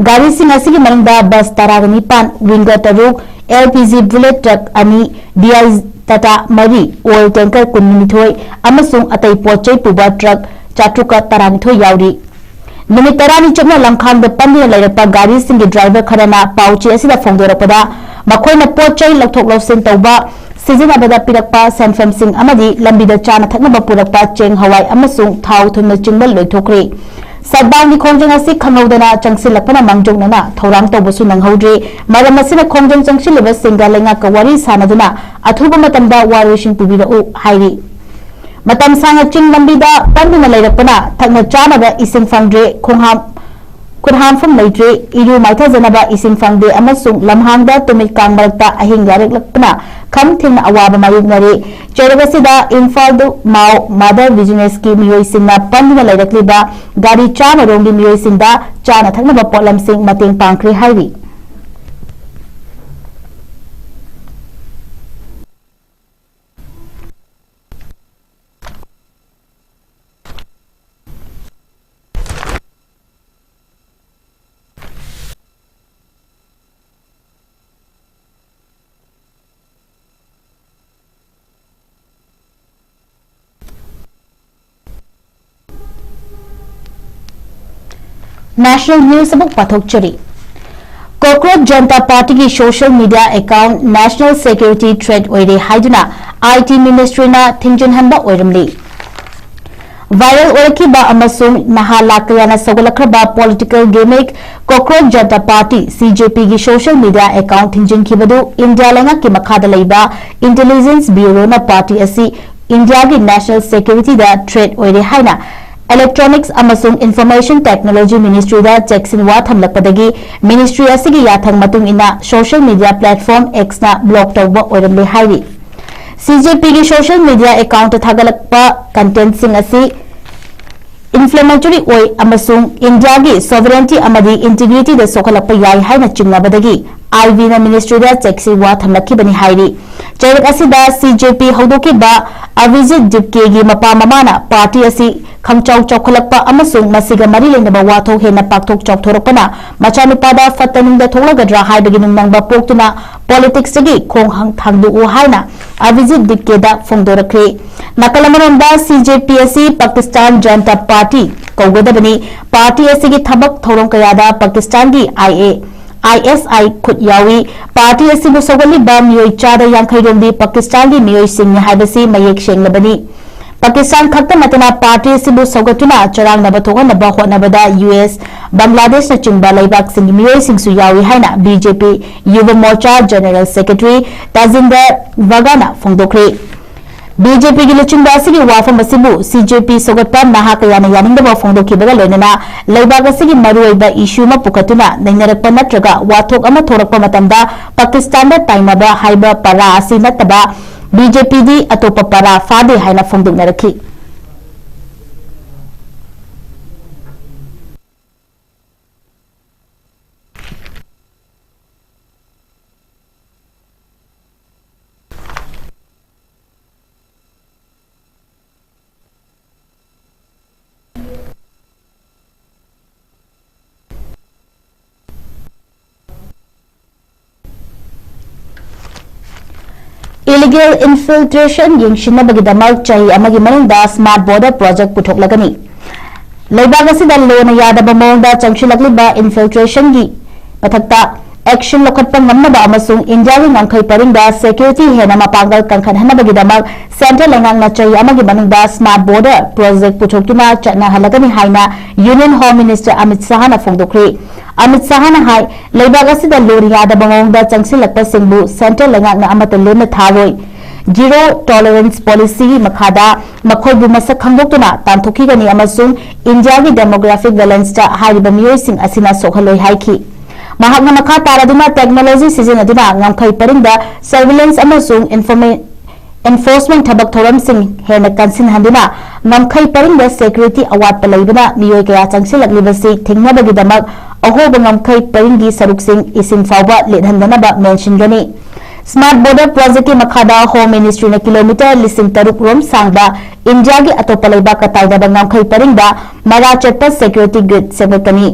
ꯒꯥꯔꯤꯁꯤꯡ ꯑꯁꯤꯒꯤ ꯃꯅꯨꯡꯗ bus ꯇꯔꯥꯒ ꯅꯤꯄꯥꯟ, Winger ꯇꯔꯨꯛ, L P G bullet truck ꯑꯅꯤ, D I Tata ꯃꯔꯤ, oil tanker ꯀꯨꯟꯅꯤꯊꯣꯏ ꯑꯃꯁꯨꯡ ꯑꯇꯩ ꯄꯣꯠ ꯆꯩ ꯄꯨꯕ truck ꯆꯥꯇ꯭ꯔꯨꯛꯀ ꯇꯔꯥꯅꯤꯊꯣꯏ ꯌꯥꯎꯔꯤ꯫ ꯅꯨꯃꯤꯠ ꯇꯔꯥꯅꯤ ꯆꯨꯞꯅ ꯂꯝꯈꯥꯡꯗ ꯄꯟꯗꯨꯅ ꯂꯩꯔꯛꯄ ꯒꯥꯔꯤꯁꯤꯡꯒꯤ driver ꯈꯔꯅ ꯄꯥꯎ ꯆꯦ ꯑꯁꯤꯗ ꯐꯣꯡꯗꯣꯔꯛꯄꯗ, ꯃꯈꯣꯏꯅ ꯄꯣꯠ ꯆꯩ ꯂꯧꯊꯣꯛ ꯂꯧꯁꯤꯟ ꯇꯧꯕ, ꯁꯤꯖꯤꯟꯅꯕꯗ ꯄꯤꯔꯛꯄ ꯁꯦꯟꯐꯝꯁꯤꯡ ꯑꯃꯗꯤ ꯂꯝꯕꯤꯗ ꯆꯥꯅ ꯊꯛꯅꯕ ꯄꯨꯔꯛꯄ ꯆꯦꯡ, ꯍꯋꯥꯏ ꯑꯃꯁꯨꯡ ꯊꯥꯎ ꯊꯨꯝꯅꯆꯤꯡꯕ ꯂꯣꯏꯊꯣꯛꯈ꯭ꯔꯦ꯫ ꯁꯠꯕꯥꯡꯒꯤ ꯈꯣꯡꯖꯪ ꯑꯁꯤ ꯈꯪꯍꯧꯗꯅ ꯆꯪꯁꯤꯜꯂꯛꯄꯅ ꯃꯥꯡꯖꯧꯅꯅ ꯊꯧꯔꯥꯡ ꯇꯧꯕꯁꯨ ꯅꯪꯍꯧꯗ꯭ꯔꯤ꯫ ꯃꯔꯝ ꯑꯁꯤꯅ ꯈꯣꯡꯖꯪ ꯆꯪꯁꯤꯜꯂꯤꯕꯁꯤꯡꯒ ꯂꯩꯉꯥꯛꯀ ꯋꯥꯔꯤ ꯁꯥꯅꯗꯨꯅ ꯑꯊꯨꯕ ꯃꯇꯝꯗ ꯋꯥꯔꯣꯏꯁꯤꯟ ꯄꯨꯕꯤꯔꯛꯎ ꯍꯥꯏꯔꯤ꯫ ꯃꯇꯝ ꯁꯥꯡꯅ ꯆꯤꯡ ꯂꯝꯕꯤꯗ ꯄꯟꯗꯨꯅ ꯂꯩꯔꯛꯄꯅ ꯊꯛꯅ ꯆꯥꯅꯕ ꯏꯁꯤꯡ ꯐꯪꯗ꯭ꯔꯦ, ꯈꯣꯡꯍꯥꯝ ꯈꯨꯠ ꯍꯥꯝꯐꯝ ꯂꯩꯇ꯭ꯔꯦ, ꯏꯔꯨ ꯃꯥꯏꯊꯖꯅꯕ ꯏꯁꯤꯡ ꯐꯪꯗꯦ ꯑꯃꯁꯨꯡ ꯂꯝꯍꯥꯡꯗ ꯇꯨꯃꯤꯠ ꯀꯥꯡ ꯃꯔꯛꯇ ꯑꯍꯤꯡ ꯌꯥꯔꯦꯛꯂꯛꯄꯅ ꯈꯝ ꯊꯦꯡꯅ ꯑꯋꯥꯕ ꯃꯥꯌꯣꯛꯅꯔꯦ꯫ ꯆꯩꯔꯛ ꯑꯁꯤꯗ ꯏꯝꯐꯥꯜꯗ ꯃꯥꯎ ꯃꯥꯗꯔ ꯕꯤꯖꯤꯅꯦꯁꯀꯤ ꯃꯤꯑꯣꯏꯁꯤꯡꯅ ꯄꯟꯗꯨꯅ ꯂꯩꯔꯛꯂꯤꯕ ꯒꯥꯔꯤ ꯆꯥꯝꯃ ꯔꯣꯝꯒꯤ ꯃꯤꯑꯣꯏꯁꯤꯡꯗ ꯆꯥꯅ ꯊꯛꯅꯕ ꯄꯣꯠꯂꯝꯁꯤꯡ ꯃꯇꯦꯡ ꯄꯥꯡꯈ꯭ꯔꯦ ꯍꯥꯏꯔꯤ꯫ National News ꯑꯃꯨꯛ ꯄꯥꯊꯣꯛꯆꯔꯤ꯫ ꯀꯣꯀ꯭ꯔꯣꯆ ꯖꯟꯇꯥ ꯄꯥꯔꯇꯤꯒꯤ social media account national security threat ꯑꯣꯏꯔꯦ ꯍꯥꯏꯗꯨꯅ I T ministryꯅ ꯊꯤꯡꯖꯤꯟꯍꯟꯕ ꯑꯣꯏꯔꯝꯂꯤ꯫ Viral ꯑꯣꯏꯔꯛꯈꯤꯕ ꯑꯃꯁꯨꯡ ꯅꯍꯥ ꯂꯥꯈ ꯀꯌꯥꯅ ꯁꯧꯒꯠꯂꯛꯈ꯭ꯔꯕ political gimmick cockroach Janta party, C J Pꯒꯤ social media account ꯊꯤꯡꯖꯤꯟꯈꯤꯕꯗꯨ ꯏꯟꯗꯤꯌꯥ ꯂꯩꯉꯥꯛꯀꯤ ꯃꯈꯥꯗ ꯂꯩꯕ Intelligence Bureauꯅ ꯄꯥꯔꯇꯤ ꯑꯁꯤ ꯏꯟꯗꯤꯌꯥꯒꯤ national securityꯗ threat ꯑꯣꯏꯔꯦ ꯍꯥꯏꯅ Electronics ꯑꯃꯁꯨꯡ Information Technology ministryꯗ ꯆꯦꯛꯁꯤꯟ ꯋꯥ ꯊꯝꯂꯛꯄꯗꯒꯤ ministry ꯑꯁꯤꯒꯤ ꯌꯥꯊꯪ ꯃꯇꯨꯡ ꯏꯟꯅ social media platform Xꯅ block ꯇꯧꯕ ꯑꯣꯏꯔꯝꯂꯦ ꯍꯥꯏꯔꯤ꯫ C J Pꯒꯤ social media accountꯇ ꯊꯥꯒꯠꯂꯛꯄ contentꯁꯤꯡ ꯑꯁꯤ inflammatory ꯑꯣꯏ ꯑꯃꯁꯨꯡ ꯏꯟꯗꯤꯌꯥꯒꯤ sovereignty ꯑꯃꯗꯤ integrityꯗ ꯁꯣꯛꯍꯜꯂꯛꯄ ꯌꯥꯏ ꯍꯥꯏꯅ ꯆꯤꯡꯅꯕꯗꯒꯤ IBꯅ ministryꯗ ꯆꯦꯛꯁꯤꯟ ꯋꯥ ꯊꯝꯂꯛꯈꯤꯕꯅꯤ ꯍꯥꯏꯔꯤ꯫ ꯆꯩꯔꯛ ꯑꯁꯤꯗ C J P ꯍꯧꯗꯣꯛꯈꯤꯕ ꯑꯚꯤꯖꯤꯠ ꯗꯤꯞꯀꯦꯒꯤ ꯃꯄꯥ ꯃꯃꯥꯅ ꯄꯥꯔꯇꯤ ꯑꯁꯤ ꯈꯪꯆꯥꯎ ꯆꯥꯎꯈꯠꯂꯛꯄ ꯑꯃꯁꯨꯡ ꯃꯁꯤꯒ ꯃꯔꯤ ꯂꯩꯅꯕ ꯋꯥꯊꯣꯛ ꯍꯦꯟꯅ ꯄꯥꯛꯊꯣꯛ ꯆꯥꯎꯊꯣꯔꯛꯄꯅ ꯃꯆꯥꯅꯨꯄꯥꯗ ꯐꯠꯇ ꯅꯨꯡꯗ ꯊꯣꯛꯂꯒꯗ꯭ꯔꯥ ꯍꯥꯏꯕꯒꯤ ꯅꯨꯡꯅꯥꯡꯕ ꯄꯣꯛꯇꯨꯅ politicsꯇꯒꯤ ꯈꯣꯡ ꯍꯪ-, ꯊꯥꯡꯗꯣꯛꯎ ꯍꯥꯏꯅ ꯑꯚꯤꯖꯤꯠ ꯗꯤꯞꯀꯦꯗ ꯐꯣꯡꯗꯣꯔꯛꯈ꯭ꯔꯦ꯫ ꯅꯥꯀꯜ ꯑꯃꯔꯣꯝꯗ C J P ꯑꯁꯤ ꯄꯥꯀꯤꯁꯇꯥꯟ ꯖꯟꯇꯥ ꯄꯥꯔꯇꯤ ꯀꯧꯒꯗꯕꯅꯤ꯫ ꯄꯥꯔꯇꯤ ꯑꯁꯤꯒꯤ ꯊꯕꯛ ꯊꯧꯔꯝ ꯀꯌꯥꯗ ꯄꯥꯀꯤꯁꯇꯥꯟꯒꯤ I A, I S I ꯈꯨꯠ ꯌꯥꯎꯏ꯫ ꯄꯥꯔꯇꯤ ꯑꯁꯤꯕꯨ ꯁꯧꯒꯠꯂꯤꯕ ꯃꯤꯑꯣꯏ ꯆꯥꯗ ꯌꯥꯡꯈꯩ ꯔꯣꯝꯗꯤ ꯄꯥꯀꯤꯁꯇꯥꯟꯒꯤ ꯃꯤꯑꯣꯏꯁꯤꯡꯅꯤ ꯍꯥꯏꯕꯁꯤ ꯃꯌꯦꯛ ꯁꯦꯡꯂꯕꯅꯤ꯫ ꯄꯥꯀꯤꯁꯇꯥꯟ ꯈꯛꯇ ꯅꯠꯇꯅ ꯄꯥꯔꯇꯤ ꯑꯁꯤꯕꯨ ꯁꯧꯒꯠꯇꯨꯅ ꯆꯔꯥꯡꯅꯕ ꯊꯣꯛꯍꯟꯅꯕ ꯍꯣꯠꯅꯕꯗ ꯌꯨ ꯑꯦꯁ, ꯕꯪꯒ꯭ꯂꯥꯗꯦꯁꯅꯆꯤꯡꯕ ꯂꯩꯕꯥꯛꯁꯤꯡꯒꯤ ꯃꯤꯑꯣꯏꯁꯤꯡꯁꯨ ꯌꯥꯎꯏ ꯍꯥꯏꯅ ꯕꯤ ꯖꯦ ꯄꯤ ꯌꯨꯕ ꯃꯣꯔꯆꯥ ꯖꯦꯅꯔꯦꯜ ꯁꯦꯀ꯭ꯔꯦꯇꯔꯤ ꯇꯥꯖꯤꯟꯗꯔ ꯕꯒꯥꯅ ꯐꯣꯡꯗꯣꯛꯈ꯭ꯔꯤ꯫ ꯕꯤ ꯖꯦ ꯄꯤꯒꯤ ꯂꯨꯆꯤꯡꯕ ꯑꯁꯤꯒꯤ ꯋꯥꯐꯝ ꯑꯁꯤꯕꯨ ꯁꯤ ꯖꯦ ꯄꯤ ꯁꯧꯒꯠꯄ ꯅꯍꯥ ꯀꯌꯥꯅ ꯌꯥꯅꯤꯡꯗꯕ ꯐꯣꯡꯗꯣꯛꯈꯤꯕꯒ ꯂꯣꯏꯅꯅ ꯂꯩꯕꯥꯛ ꯑꯁꯤꯒꯤ ꯃꯔꯨꯑꯣꯏꯕ ꯏꯁꯨ ꯑꯃ ꯄꯨꯈꯠꯇꯨꯅ ꯅꯩꯅꯔꯛꯄ ꯅꯠꯇ꯭ꯔꯒ ꯋꯥꯊꯣꯛ ꯑꯃ ꯊꯣꯔꯛꯄ ꯃꯇꯝꯗ ꯄꯥꯀꯤꯁꯇꯥꯟꯗ ꯇꯥꯏꯅꯕ ꯍꯥꯏꯕ ꯄꯔꯥ ꯑꯁꯤ ꯅꯠꯇꯕ ꯕꯤ ꯖꯦ ꯄꯤꯗꯤ ꯑꯇꯣꯞꯄ ꯄꯔꯥ ꯐꯥꯗꯦ ꯍꯥꯏꯅ ꯐꯣꯡꯗꯣꯛꯅꯔꯛꯈꯤ꯫ Illegal infiltration ꯌꯦꯡꯁꯤꯟꯅꯕꯒꯤꯗꯃꯛ ꯆꯍꯤ ꯑꯃꯒꯤ ꯃꯅꯨꯡꯗ Smart Border Project ꯄꯨꯊꯣꯛꯂꯒꯅꯤ꯫ ꯂꯩꯕꯥꯛ ꯑꯁꯤꯗ ꯂꯣꯅ ꯌꯥꯗꯕ ꯃꯑꯣꯡꯗ ꯆꯪꯁꯤꯜꯂꯛꯂꯤꯕ infiltrationꯒꯤ ꯃꯊꯛꯇ action ꯂꯧꯈꯠꯄ ꯉꯝꯅꯕ ꯑꯃꯁꯨꯡ ꯏꯟꯗꯤꯌꯥꯒꯤ ꯉꯝꯈꯩ ꯄꯔꯤꯡꯗ security ꯍꯦꯟꯅ ꯃꯄꯥꯡꯒꯜ ꯀꯟꯈꯠꯍꯟꯅꯕꯒꯤꯗꯃꯛ central ꯂꯩꯉꯥꯛꯅ ꯆꯍꯤ ꯑꯃꯒꯤ ꯃꯅꯨꯡꯗ Smart Border Project ꯄꯨꯊꯣꯛꯇꯨꯅ ꯆꯠꯅꯍꯜꯂꯒꯅꯤ ꯍꯥꯏꯅ Union Home Minister Amit ꯁꯍꯥꯅ ꯐꯣꯡꯗꯣꯛꯈ꯭ꯔꯤ꯫ Amit ꯁꯍꯥꯅ ꯍꯥꯏ, ꯂꯩꯕꯥꯛ ꯑꯁꯤꯗ ꯂꯣꯟ ꯌꯥꯗꯕ ꯃꯑꯣꯡꯗ ꯆꯪꯁꯤꯜꯂꯛꯄꯁꯤꯡꯕꯨ central ꯂꯩꯉꯥꯛꯅ ꯑꯃꯠꯇ ꯂꯦꯝꯅ ꯊꯥꯔꯣꯏ꯫ Zero tolerance policyꯒꯤ ꯃꯈꯥꯗ ꯃꯈꯣꯏꯕꯨ ꯃꯁꯛ ꯈꯪꯗꯣꯛꯇꯨꯅ ꯇꯥꯟꯊꯣꯛꯈꯤꯒꯅꯤ ꯑꯃꯁꯨꯡ ꯏꯟꯗꯤꯌꯥꯒꯤ demographic balanceꯇ ꯍꯥꯏꯔꯤꯕ ꯃꯤꯑꯣꯏꯁꯤꯡ ꯑꯁꯤꯅ ꯁꯣꯛꯍꯜꯂꯣꯏ ꯍꯥꯏꯈꯤ꯫ ꯃꯍꯥꯛꯅ ꯃꯈꯥ ꯇꯥꯔꯗꯨꯅ technology ꯁꯤꯖꯤꯟꯅꯗꯨꯅ ꯉꯝꯈꯩ ꯄꯔꯤꯡꯗ surveillance ꯑꯃꯁꯨꯡ informa-, enforcement ꯊꯕꯛ ꯊꯧꯔꯝꯁꯤꯡ ꯍꯦꯟꯅ ꯀꯟꯁꯤꯟꯍꯟꯗꯨꯅ ꯉꯝꯈꯩ ꯄꯔꯤꯡꯗ security ꯑꯋꯥꯠꯄ ꯂꯩꯕꯅ ꯃꯤꯑꯣꯏ ꯀꯌꯥ ꯆꯪꯁꯤꯜꯂꯛꯂꯤꯕꯁꯤ ꯊꯤꯡꯅꯕꯒꯤꯗꯃꯛ ꯑꯍꯣꯕ ꯉꯝꯈꯩ ꯄꯔꯤꯡꯒꯤ ꯁꯔꯨꯛꯁꯤꯡ ꯏꯁꯤꯡ ꯐꯥꯎꯕ ꯂꯤꯠꯍꯟꯗꯅꯕ ꯃꯦꯟꯁꯤꯟꯒꯅꯤ꯫ Smart Border Projectꯀꯤ ꯃꯈꯥꯗ Home Ministryꯅ kilometre ꯂꯤꯁꯤꯡ ꯇꯔꯨꯛ ꯔꯣꯝ ꯁꯥꯡꯕ ꯏꯟꯗꯤꯌꯥꯒꯤ ꯑꯇꯣꯞꯄ ꯂꯩꯕꯥꯛꯀ ꯇꯥꯏꯅꯕ ꯉꯝꯈꯩ ꯄꯔꯤꯡꯗ ꯃꯔꯥ ꯆꯠꯄ security grid ꯁꯦꯝꯒꯠꯀꯅꯤ꯫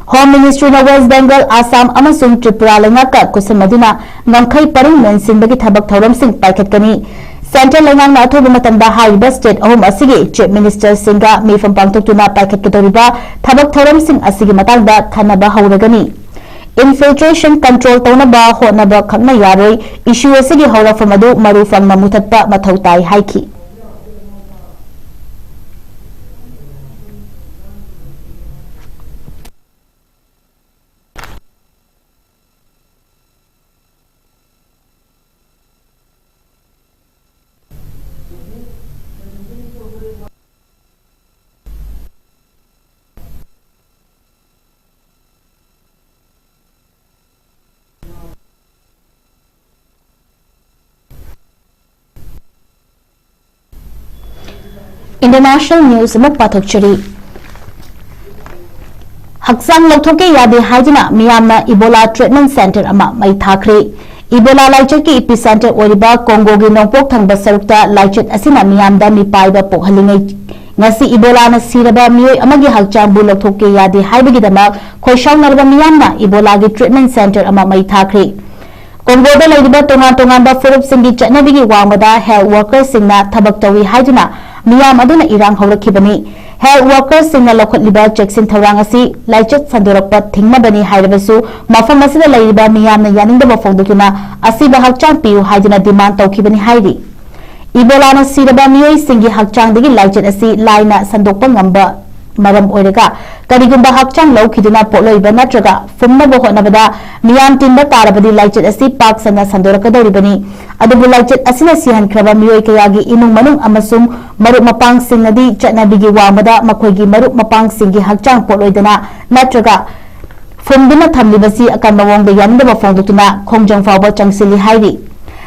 Home Ministryꯅ West Bengal, Assam ꯑꯃꯁꯨꯡ Tripura ꯂꯩꯉꯥꯛꯀ ꯈꯨꯠꯁꯝꯅꯗꯨꯅ ꯉꯝꯈꯩ ꯄꯔꯤꯡ ꯃꯦꯟꯁꯤꯟꯕꯒꯤ ꯊꯕꯛ ꯊꯧꯔꯝꯁꯤꯡ ꯄꯥꯏꯈꯠꯀꯅꯤ꯫ Central ꯂꯩꯉꯥꯛꯅ ꯑꯊꯨꯕ ꯃꯇꯝꯗ ꯍꯥꯏꯔꯤꯕ state ꯑꯍꯨꯝ ꯑꯁꯤꯒꯤ Chief Ministerꯁꯤꯡꯒ ꯃꯤꯐꯝ ꯄꯥꯡꯊꯣꯛꯇꯨꯅ ꯄꯥꯏꯈꯠꯀꯗꯧꯔꯤꯕ ꯊꯕꯛ ꯊꯧꯔꯝꯁꯤꯡ ꯑꯁꯤꯒꯤ ꯃꯇꯥꯡꯗ ꯈꯟꯅꯕ ꯍꯧꯔꯒꯅꯤ꯫ Infiltration control ꯇꯧꯅꯕ ꯍꯣꯠꯅꯕ ꯈꯛꯅ ꯌꯥꯔꯣꯏ, issue ꯑꯁꯤꯒꯤ ꯍꯧꯔꯛꯐꯝ ꯑꯗꯨ ꯃꯔꯨ ꯐꯪꯅ ꯃꯨꯊꯠꯄ ꯃꯊꯧ ꯇꯥꯏ ꯍꯥꯏꯈꯤ꯫ International news ꯑꯃꯨꯛ ꯄꯥꯊꯣꯛꯆꯔꯤ꯫ ꯍꯛꯆꯥꯡ ꯂꯧꯊꯣꯛꯀꯦ ꯌꯥꯗꯦ ꯍꯥꯏꯗꯨꯅ ꯃꯤꯌꯥꯝꯅ Ebola treatment center ꯑꯃ ꯃꯩ ꯊꯥꯈ꯭ꯔꯦ꯫ Ebola ꯂꯥꯏꯆꯠꯀꯤ epicenter ꯑꯣꯏꯔꯤꯕ ꯀꯣꯡꯒꯣꯒꯤ ꯅꯣꯡꯄꯣꯛ ꯊꯪꯕ ꯁꯔꯨꯛꯇ ꯂꯥꯏꯆꯠ ꯑꯁꯤꯅ ꯃꯤꯌꯥꯝꯗ ꯃꯤꯄꯥꯏꯕ ꯄꯣꯛꯍꯜꯂꯤꯉꯩ, ꯉꯁꯤ Ebolaꯅ ꯁꯤꯔꯕ ꯃꯤꯑꯣꯏ ꯑꯃꯒꯤ ꯍꯛꯆꯥꯡꯕꯨ ꯂꯧꯊꯣꯛꯀꯦ ꯌꯥꯗꯦ ꯍꯥꯏꯕꯒꯤꯗꯃꯛ ꯈꯣꯏꯁꯥꯎꯅꯔꯕ ꯃꯤꯌꯥꯝꯅ Ebolaꯒꯤ treatment center ꯑꯃ ꯃꯩ ꯊꯥꯈ꯭ꯔꯦ꯫ ꯀꯣꯡꯒꯣꯗ ꯂꯩꯔꯤꯕ ꯇꯣꯉꯥꯟ ꯇꯣꯉꯥꯟꯕ ꯐꯨꯔꯨꯞꯁꯤꯡꯒꯤ ꯆꯠꯅꯕꯤꯒꯤ ꯋꯥꯡꯃꯗ health workerꯁꯤꯡꯅ ꯊꯕꯛ ꯇꯧꯏ ꯍꯥꯏꯗꯨꯅ ꯃꯤꯌꯥꯝ ꯑꯗꯨꯅ ꯏꯔꯥꯡ ꯍꯧꯔꯛꯈꯤꯕꯅꯤ꯫ Health workerꯁꯤꯡꯅ ꯂꯧꯈꯠꯂꯤꯕ ꯆꯦꯛꯁꯤꯟ ꯊꯧꯔꯥꯡ ꯑꯁꯤ ꯂꯥꯏꯆꯠ ꯁꯟꯗꯣꯔꯛꯄ ꯊꯤꯡꯅꯕꯅꯤ ꯍꯥꯏꯔꯕꯁꯨ, ꯃꯐꯝ ꯑꯁꯤꯗ ꯂꯩꯔꯤꯕ ꯃꯤꯌꯥꯝꯅ ꯌꯥꯅꯤꯡꯗꯕ ꯐꯣꯡꯗꯣꯛꯇꯨꯅ ꯑꯁꯤꯕ ꯍꯛꯆꯥꯡ ꯄꯤꯌꯨ ꯍꯥꯏꯗꯨꯅ demand ꯇꯧꯈꯤꯕꯅꯤ ꯍꯥꯏꯔꯤ꯫ Ebolaꯅ ꯁꯤꯔꯕ ꯃꯤꯑꯣꯏꯁꯤꯡꯒꯤ ꯍꯛꯆꯥꯡꯗꯒꯤ ꯂꯥꯏꯆꯠ ꯑꯁꯤ ꯂꯥꯏꯅ ꯁꯟꯗꯣꯛꯄ ꯉꯝꯕ ꯃꯔꯝ ꯑꯣꯏꯔꯒ, ꯀꯔꯤꯒꯨꯝꯕ ꯍꯛꯆꯥꯡ ꯂꯧꯈꯤꯗꯨꯅ ꯄꯣꯠꯂꯣꯏꯕ ꯅꯠꯇ꯭ꯔꯒ ꯐꯨꯝꯅꯕ ꯍꯣꯠꯅꯕꯗ ꯃꯤꯌꯥꯝ ꯇꯤꯟꯕ ꯇꯥꯔꯕꯗꯤ ꯂꯥꯏꯆꯠ ꯑꯁꯤ ꯄꯥꯛ ꯁꯟꯅ ꯁꯟꯗꯣꯔꯛꯀꯗꯧꯔꯤꯕꯅꯤ꯫ ꯑꯗꯨꯕꯨ ꯂꯥꯏꯆꯠ ꯑꯁꯤꯅ ꯁꯤꯍꯟꯈ꯭ꯔꯕ ꯃꯤꯑꯣꯏ ꯀꯌꯥꯒꯤ ꯏꯃꯨꯡ ꯃꯅꯨꯡ ꯑꯃꯁꯨꯡ ꯃꯔꯨꯞ ꯃꯄꯥꯡꯁꯤꯡꯅꯗꯤ ꯆꯠꯅꯕꯤꯒꯤ ꯋꯥꯡꯃꯗ ꯃꯈꯣꯏꯒꯤ ꯃꯔꯨꯞ ꯃꯄꯥꯡꯁꯤꯡꯒꯤ ꯍꯛꯆꯥꯡ ꯄꯣꯠꯂꯣꯏꯗꯅ ꯅꯠꯇ꯭ꯔꯒ ꯐꯨꯝꯗꯨꯅ ꯊꯝꯂꯤꯕꯁꯤ ꯑꯀꯟꯕ ꯃꯑꯣꯡꯗ ꯌꯥꯅꯤꯡꯗꯕ ꯐꯣꯡꯗꯣꯛꯇꯨꯅ ꯈꯣꯡꯖꯪ ꯐꯥꯎꯕ ꯆꯪꯁꯤꯜꯂꯤ ꯍꯥꯏꯔꯤ꯫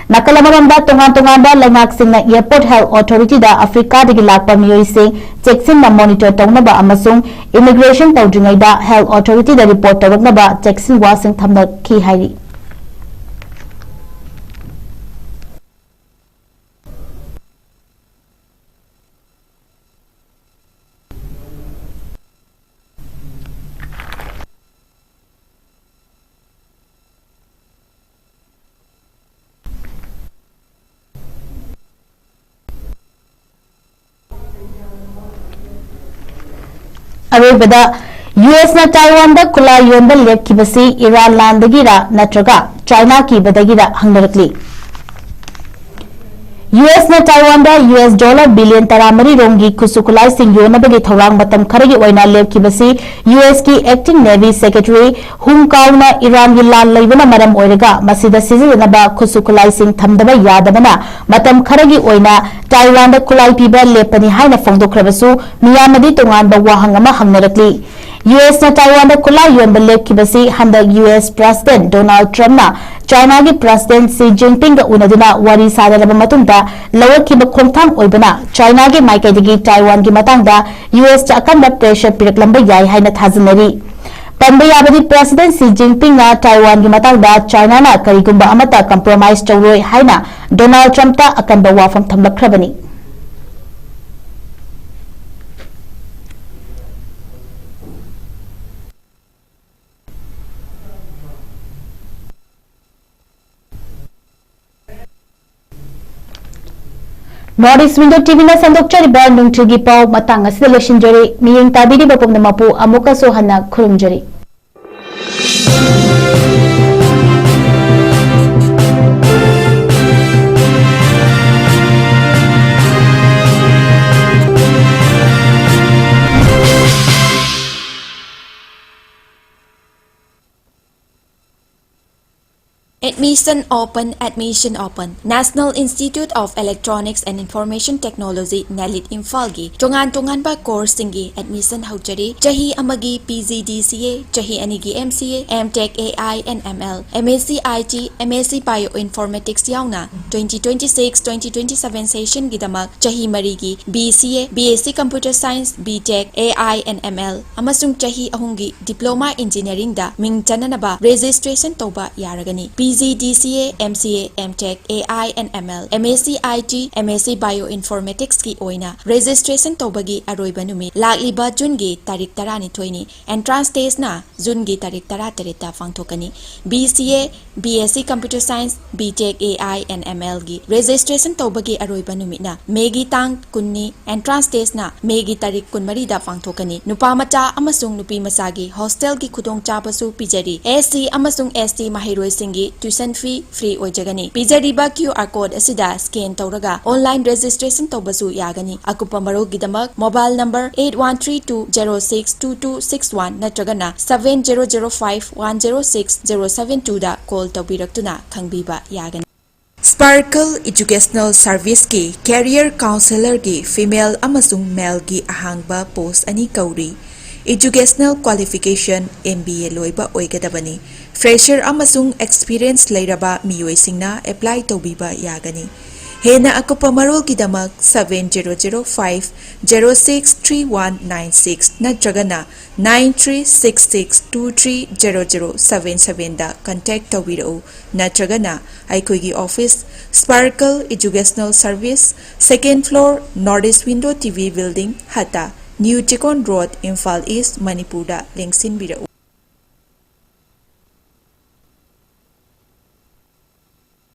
ꯅꯥꯀꯜ ꯑꯃꯔꯣꯝꯗ, ꯇꯣꯉꯥꯟ ꯇꯣꯉꯥꯟꯕ ꯂꯩꯉꯥꯛꯁꯤꯡꯅ Airport Health Authorityꯗ ꯑꯐ꯭ꯔꯤꯀꯥꯗꯒꯤ ꯂꯥꯛꯄ ꯃꯤꯑꯣꯏꯁꯤꯡ ꯆꯦꯛꯁꯤꯟꯅ monitor ꯇꯧꯅꯕ ꯑꯃꯁꯨꯡ immigration ꯇꯧꯗ꯭ꯔꯤꯉꯩꯗ health authorityꯗ report ꯇꯧꯔꯛꯅꯕ ꯆꯦꯛꯁꯤꯟ ꯋꯥꯁꯤꯡ ꯊꯝꯅꯈꯤ ꯍꯥꯏꯔꯤ꯫ ꯑꯔꯣꯏꯕꯗ, USꯅ ꯇꯥꯏꯋꯥꯟꯗ ꯈꯨꯠꯂꯥꯏ ꯌꯣꯟꯕ ꯂꯦꯞꯈꯤꯕꯁꯤ ꯏꯔꯥꯟ ꯂꯥꯟꯗꯒꯤꯔ ꯅꯠꯇ꯭ꯔꯒ ꯆꯥꯏꯅꯥ ꯀꯤꯕꯗꯒꯤꯔ ꯍꯪꯅꯔꯛꯂꯤ꯫ USꯅ ꯇꯥꯏꯋꯥꯟꯗ US dollar billion ꯇꯔꯥꯃꯔꯤ ꯔꯣꯝꯒꯤ ꯈꯨꯠꯁꯨ ꯈꯨꯠꯂꯥꯏꯁꯤꯡ ꯌꯣꯟꯅꯕꯒꯤ ꯊꯧꯔꯥꯡ ꯃꯇꯝ ꯈꯔꯒꯤ ꯑꯣꯏꯅ ꯂꯦꯞꯈꯤꯕꯁꯤ USꯀꯤ Acting Navy Secretary Hung Kaoꯅ ꯏꯔꯥꯟꯒꯤ ꯂꯥꯟ ꯂꯩꯕꯅ ꯃꯔꯝ ꯑꯣꯏꯔꯒ ꯃꯁꯤꯗ ꯁꯤꯖꯤꯟꯅꯅꯕ ꯈꯨꯠꯁꯨ ꯈꯨꯠꯂꯥꯏꯁꯤꯡ ꯊꯝꯗꯕ ꯌꯥꯗꯕꯅ ꯃꯇꯝ ꯈꯔꯒꯤ ꯑꯣꯏꯅ ꯇꯥꯏꯋꯥꯟꯗ ꯈꯨꯠꯂꯥꯏ ꯄꯤꯕ ꯂꯦꯞꯄꯅꯤ ꯍꯥꯏꯅ ꯐꯣꯡꯗꯣꯛꯈ꯭ꯔꯕꯁꯨ, ꯃꯤꯌꯥꯝꯅꯗꯤ ꯇꯣꯉꯥꯟꯕ ꯋꯥꯍꯪ ꯑꯃ ꯍꯪꯅꯔꯛꯂꯤ꯫ USꯅ ꯇꯥꯏꯋꯥꯟꯗ ꯈꯨꯠꯂꯥꯏ ꯌꯣꯟꯕ ꯂꯦꯞꯈꯤꯕꯁꯤ ꯍꯟꯗꯛ US President Donald Trumpꯅ ꯆꯥꯏꯅꯥꯒꯤ ꯄ꯭ꯔꯁꯤꯗꯦꯟꯠ ꯁꯤ ꯖꯤꯟꯄꯤꯡꯒ ꯎꯅꯗꯨꯅ ꯋꯥꯔꯤ ꯁꯥꯅꯔꯕ ꯃꯇꯨꯡꯗ ꯂꯧꯔꯛꯈꯤꯕ ꯈꯣꯡꯊꯥꯡ ꯑꯣꯏꯕꯅ ꯆꯥꯏꯅꯥꯒꯤ ꯃꯥꯏꯀꯩꯗꯒꯤ ꯇꯥꯏꯋꯥꯟꯒꯤ ꯃꯇꯥꯡꯗ ꯌꯨ ꯑꯦꯁꯇ ꯑꯀꯟꯕ ꯄ꯭ꯔꯦꯁꯔ ꯄꯤꯔꯛꯂꯝꯕ ꯌꯥꯏ ꯍꯥꯏꯅ ꯊꯥꯖꯅꯔꯤ꯫ ꯄꯟꯕ ꯌꯥꯕꯗꯤ, ꯄ꯭ꯔꯁꯤꯗꯦꯟꯠ ꯁꯤ ꯖꯤꯟꯄꯤꯡꯅ ꯇꯥꯏꯋꯥꯟꯒꯤ ꯃꯇꯥꯡꯗ ꯆꯥꯏꯅꯥꯅ ꯀꯔꯤꯒꯨꯝꯕ ꯑꯃꯠꯇ ꯀꯝꯄ꯭ꯔꯣꯃꯥꯏꯖ ꯇꯧꯔꯣꯏ ꯍꯥꯏꯅ ꯗꯣꯅꯥꯜꯗ ꯇ꯭ꯔꯝꯞꯇ ꯑꯀꯟꯕ ꯋꯥꯐꯝ ꯊꯝꯂꯛꯈ꯭ꯔꯕꯅꯤ꯫ North East Window ꯇꯤ ꯚꯤꯅ ꯁꯟꯗꯣꯛꯆꯔꯤꯕ ꯅꯨꯡꯊꯤꯜꯒꯤ ꯄꯥꯎ ꯃꯇꯥꯡ ꯑꯁꯤꯗ ꯂꯣꯏꯁꯤꯟꯖꯔꯤ꯫ ꯃꯤꯠꯌꯦꯡ ꯇꯥꯕꯤꯔꯤꯕ ꯄꯨꯝꯅꯃꯛꯄꯨ ꯑꯃꯨꯛꯀꯁꯨ ꯍꯟꯅ ꯈꯨꯔꯨꯝꯖꯔꯤ꯫ Admission open, admission open. National Institute of Electronics and Information Technology, ꯅꯦꯂꯤꯠ, ꯏꯝꯐꯥꯜꯒꯤ ꯇꯣꯉꯥꯟ ꯇꯣꯉꯥꯟꯕ ꯀꯣꯔꯁꯁꯤꯡꯒꯤ ꯑꯦꯗꯃꯤꯁꯟ ꯍꯧꯖꯔꯤ꯫ ꯆꯍꯤ ꯑꯃꯒꯤ ꯄꯤ ꯖꯤ ꯗꯤ ꯁꯤ ꯑꯦ, ꯆꯍꯤ ꯑꯅꯤꯒꯤ M C A, M tech A I N M L, M S C I T, M S ꯁꯤ bio ꯏꯟꯐꯣꯔꯃꯦꯇꯤꯛꯁ ꯌꯥꯎꯅ twenty twenty-six, twenty twenty-seven ꯁꯦꯁꯟꯒꯤꯗꯃꯛ ꯆꯍꯤ ꯃꯔꯤꯒꯤ B C A, B S C Computer Science, B tech, A I N M L ꯑꯃꯁꯨꯡ ꯆꯍꯤ ꯑꯍꯨꯝꯒꯤ Diploma Engineeringꯗ ꯃꯤꯡ ꯆꯟꯅꯅꯕ registration ꯇꯧꯕ ꯌꯥꯔꯒꯅꯤ꯫ P G ꯗꯤ ꯁꯤ A, M C A, M tech, A I N M L, M S C I T, M S ꯁꯤ bio ꯏꯟꯐꯣꯔꯃꯦꯇꯤꯛꯁꯀꯤ ꯑꯣꯏꯅ registration ꯇꯧꯕꯒꯤ ꯑꯔꯣꯏꯕ ꯅꯨꯃꯤꯠ ꯂꯥꯛꯂꯤꯕ ꯖꯨꯟꯒꯤ ꯇꯥꯔꯤꯛ ꯇꯔꯥꯅꯤꯊꯣꯏꯅꯤ꯫ ꯑꯦꯟꯇ꯭ꯔꯥꯟꯁ ꯇꯦꯁꯅ ꯖꯨꯟꯒꯤ ꯇꯥꯔꯤꯛ ꯇꯔꯥꯇꯔꯦꯠꯇ ꯄꯥꯡꯊꯣꯛꯀꯅꯤ꯫ B C A, B S C Computer Science, B tech, A I N M ꯑꯦꯜꯒꯤ ꯔꯦꯖꯤꯁꯇ꯭ꯔꯦꯁꯟ ꯇꯧꯕꯒꯤ ꯑꯔꯣꯏꯕ ꯅꯨꯃꯤꯠꯅ ꯃꯦꯒꯤ ꯇꯥꯡ ꯀꯨꯟꯅꯤ꯫ ꯑꯦꯟꯇ꯭ꯔꯥꯟꯁ ꯇꯦꯁꯅ ꯃꯦꯒꯤ ꯇꯥꯔꯤꯛ ꯀꯨꯟꯃꯔꯤꯗ ꯄꯥꯡꯊꯣꯛꯀꯅꯤ꯫ ꯅꯨꯄꯥ ꯃꯆꯥ ꯑꯃꯁꯨꯡ ꯅꯨꯄꯤ ꯃꯆꯥꯒꯤ ꯍꯣꯁꯇꯦꯜꯒꯤ ꯈꯨꯗꯣꯡꯆꯥꯕꯁꯨ ꯄꯤꯖꯔꯤ꯫ ꯑꯦꯁ ꯁꯤ ꯑꯃꯁꯨꯡ ꯑꯦꯁ ꯇꯤ ꯃꯍꯩꯔꯣꯏꯁꯤꯡꯒꯤ tuition fee free ꯑꯣꯏꯖꯒꯅꯤ꯫ ꯄꯤꯖꯔꯤꯕ QR code ꯑꯁꯤꯗ scan ꯇꯧꯔꯒ online registration ꯇꯧꯕꯁꯨ ꯌꯥꯒꯅꯤ꯫ ꯑꯀꯨꯞꯄ ꯃꯔꯣꯜꯒꯤꯗꯃꯛ mobile number eight one three two zero six two two six one ꯅꯠꯇ꯭ꯔꯒꯅ seven zero zero five one zero six zero seven twoꯗ call ꯇꯧꯕꯤꯔꯛꯇꯨꯅ ꯈꯪꯕꯤꯕ ꯌꯥꯒꯅꯤ꯫ Sparkle Educational Serviceꯀꯤ Career Counselorꯒꯤ female ꯑꯃꯁꯨꯡ maleꯒꯤ ꯑꯍꯥꯡꯕ post ꯑꯅꯤ ꯀꯧꯔꯤ꯫ Educational qualification M B A ꯂꯣꯏꯕ ꯑꯣꯏꯒꯗꯕꯅꯤ꯫ Fresher ꯑꯃꯁꯨꯡ experience ꯂꯩꯔꯕ ꯃꯤꯑꯣꯏꯁꯤꯡꯅ apply ꯇꯧꯕꯤꯕ ꯌꯥꯒꯅꯤ꯫ ꯍꯦꯟꯅ ꯑꯀꯨꯞꯄ ꯃꯔꯣꯜꯒꯤꯗꯃꯛ seven zero zero five zero six three one nine six ꯅꯠꯇ꯭ꯔꯒꯅ nine three six six two three zero zero seven seven ꯗ contact ꯇꯧꯕꯤꯔꯛꯎ, ꯅꯠꯇ꯭ꯔꯒꯅ ꯑꯩꯈꯣꯏꯒꯤ office, Sparkle Educational Service, second floor, North East Window T V Building, ꯍꯠꯇ, New Chikon Road, Imphal East, ꯃꯅꯤꯄꯨꯔꯗ ꯂꯦꯡꯁꯤꯟꯕꯤꯔꯛꯎ꯫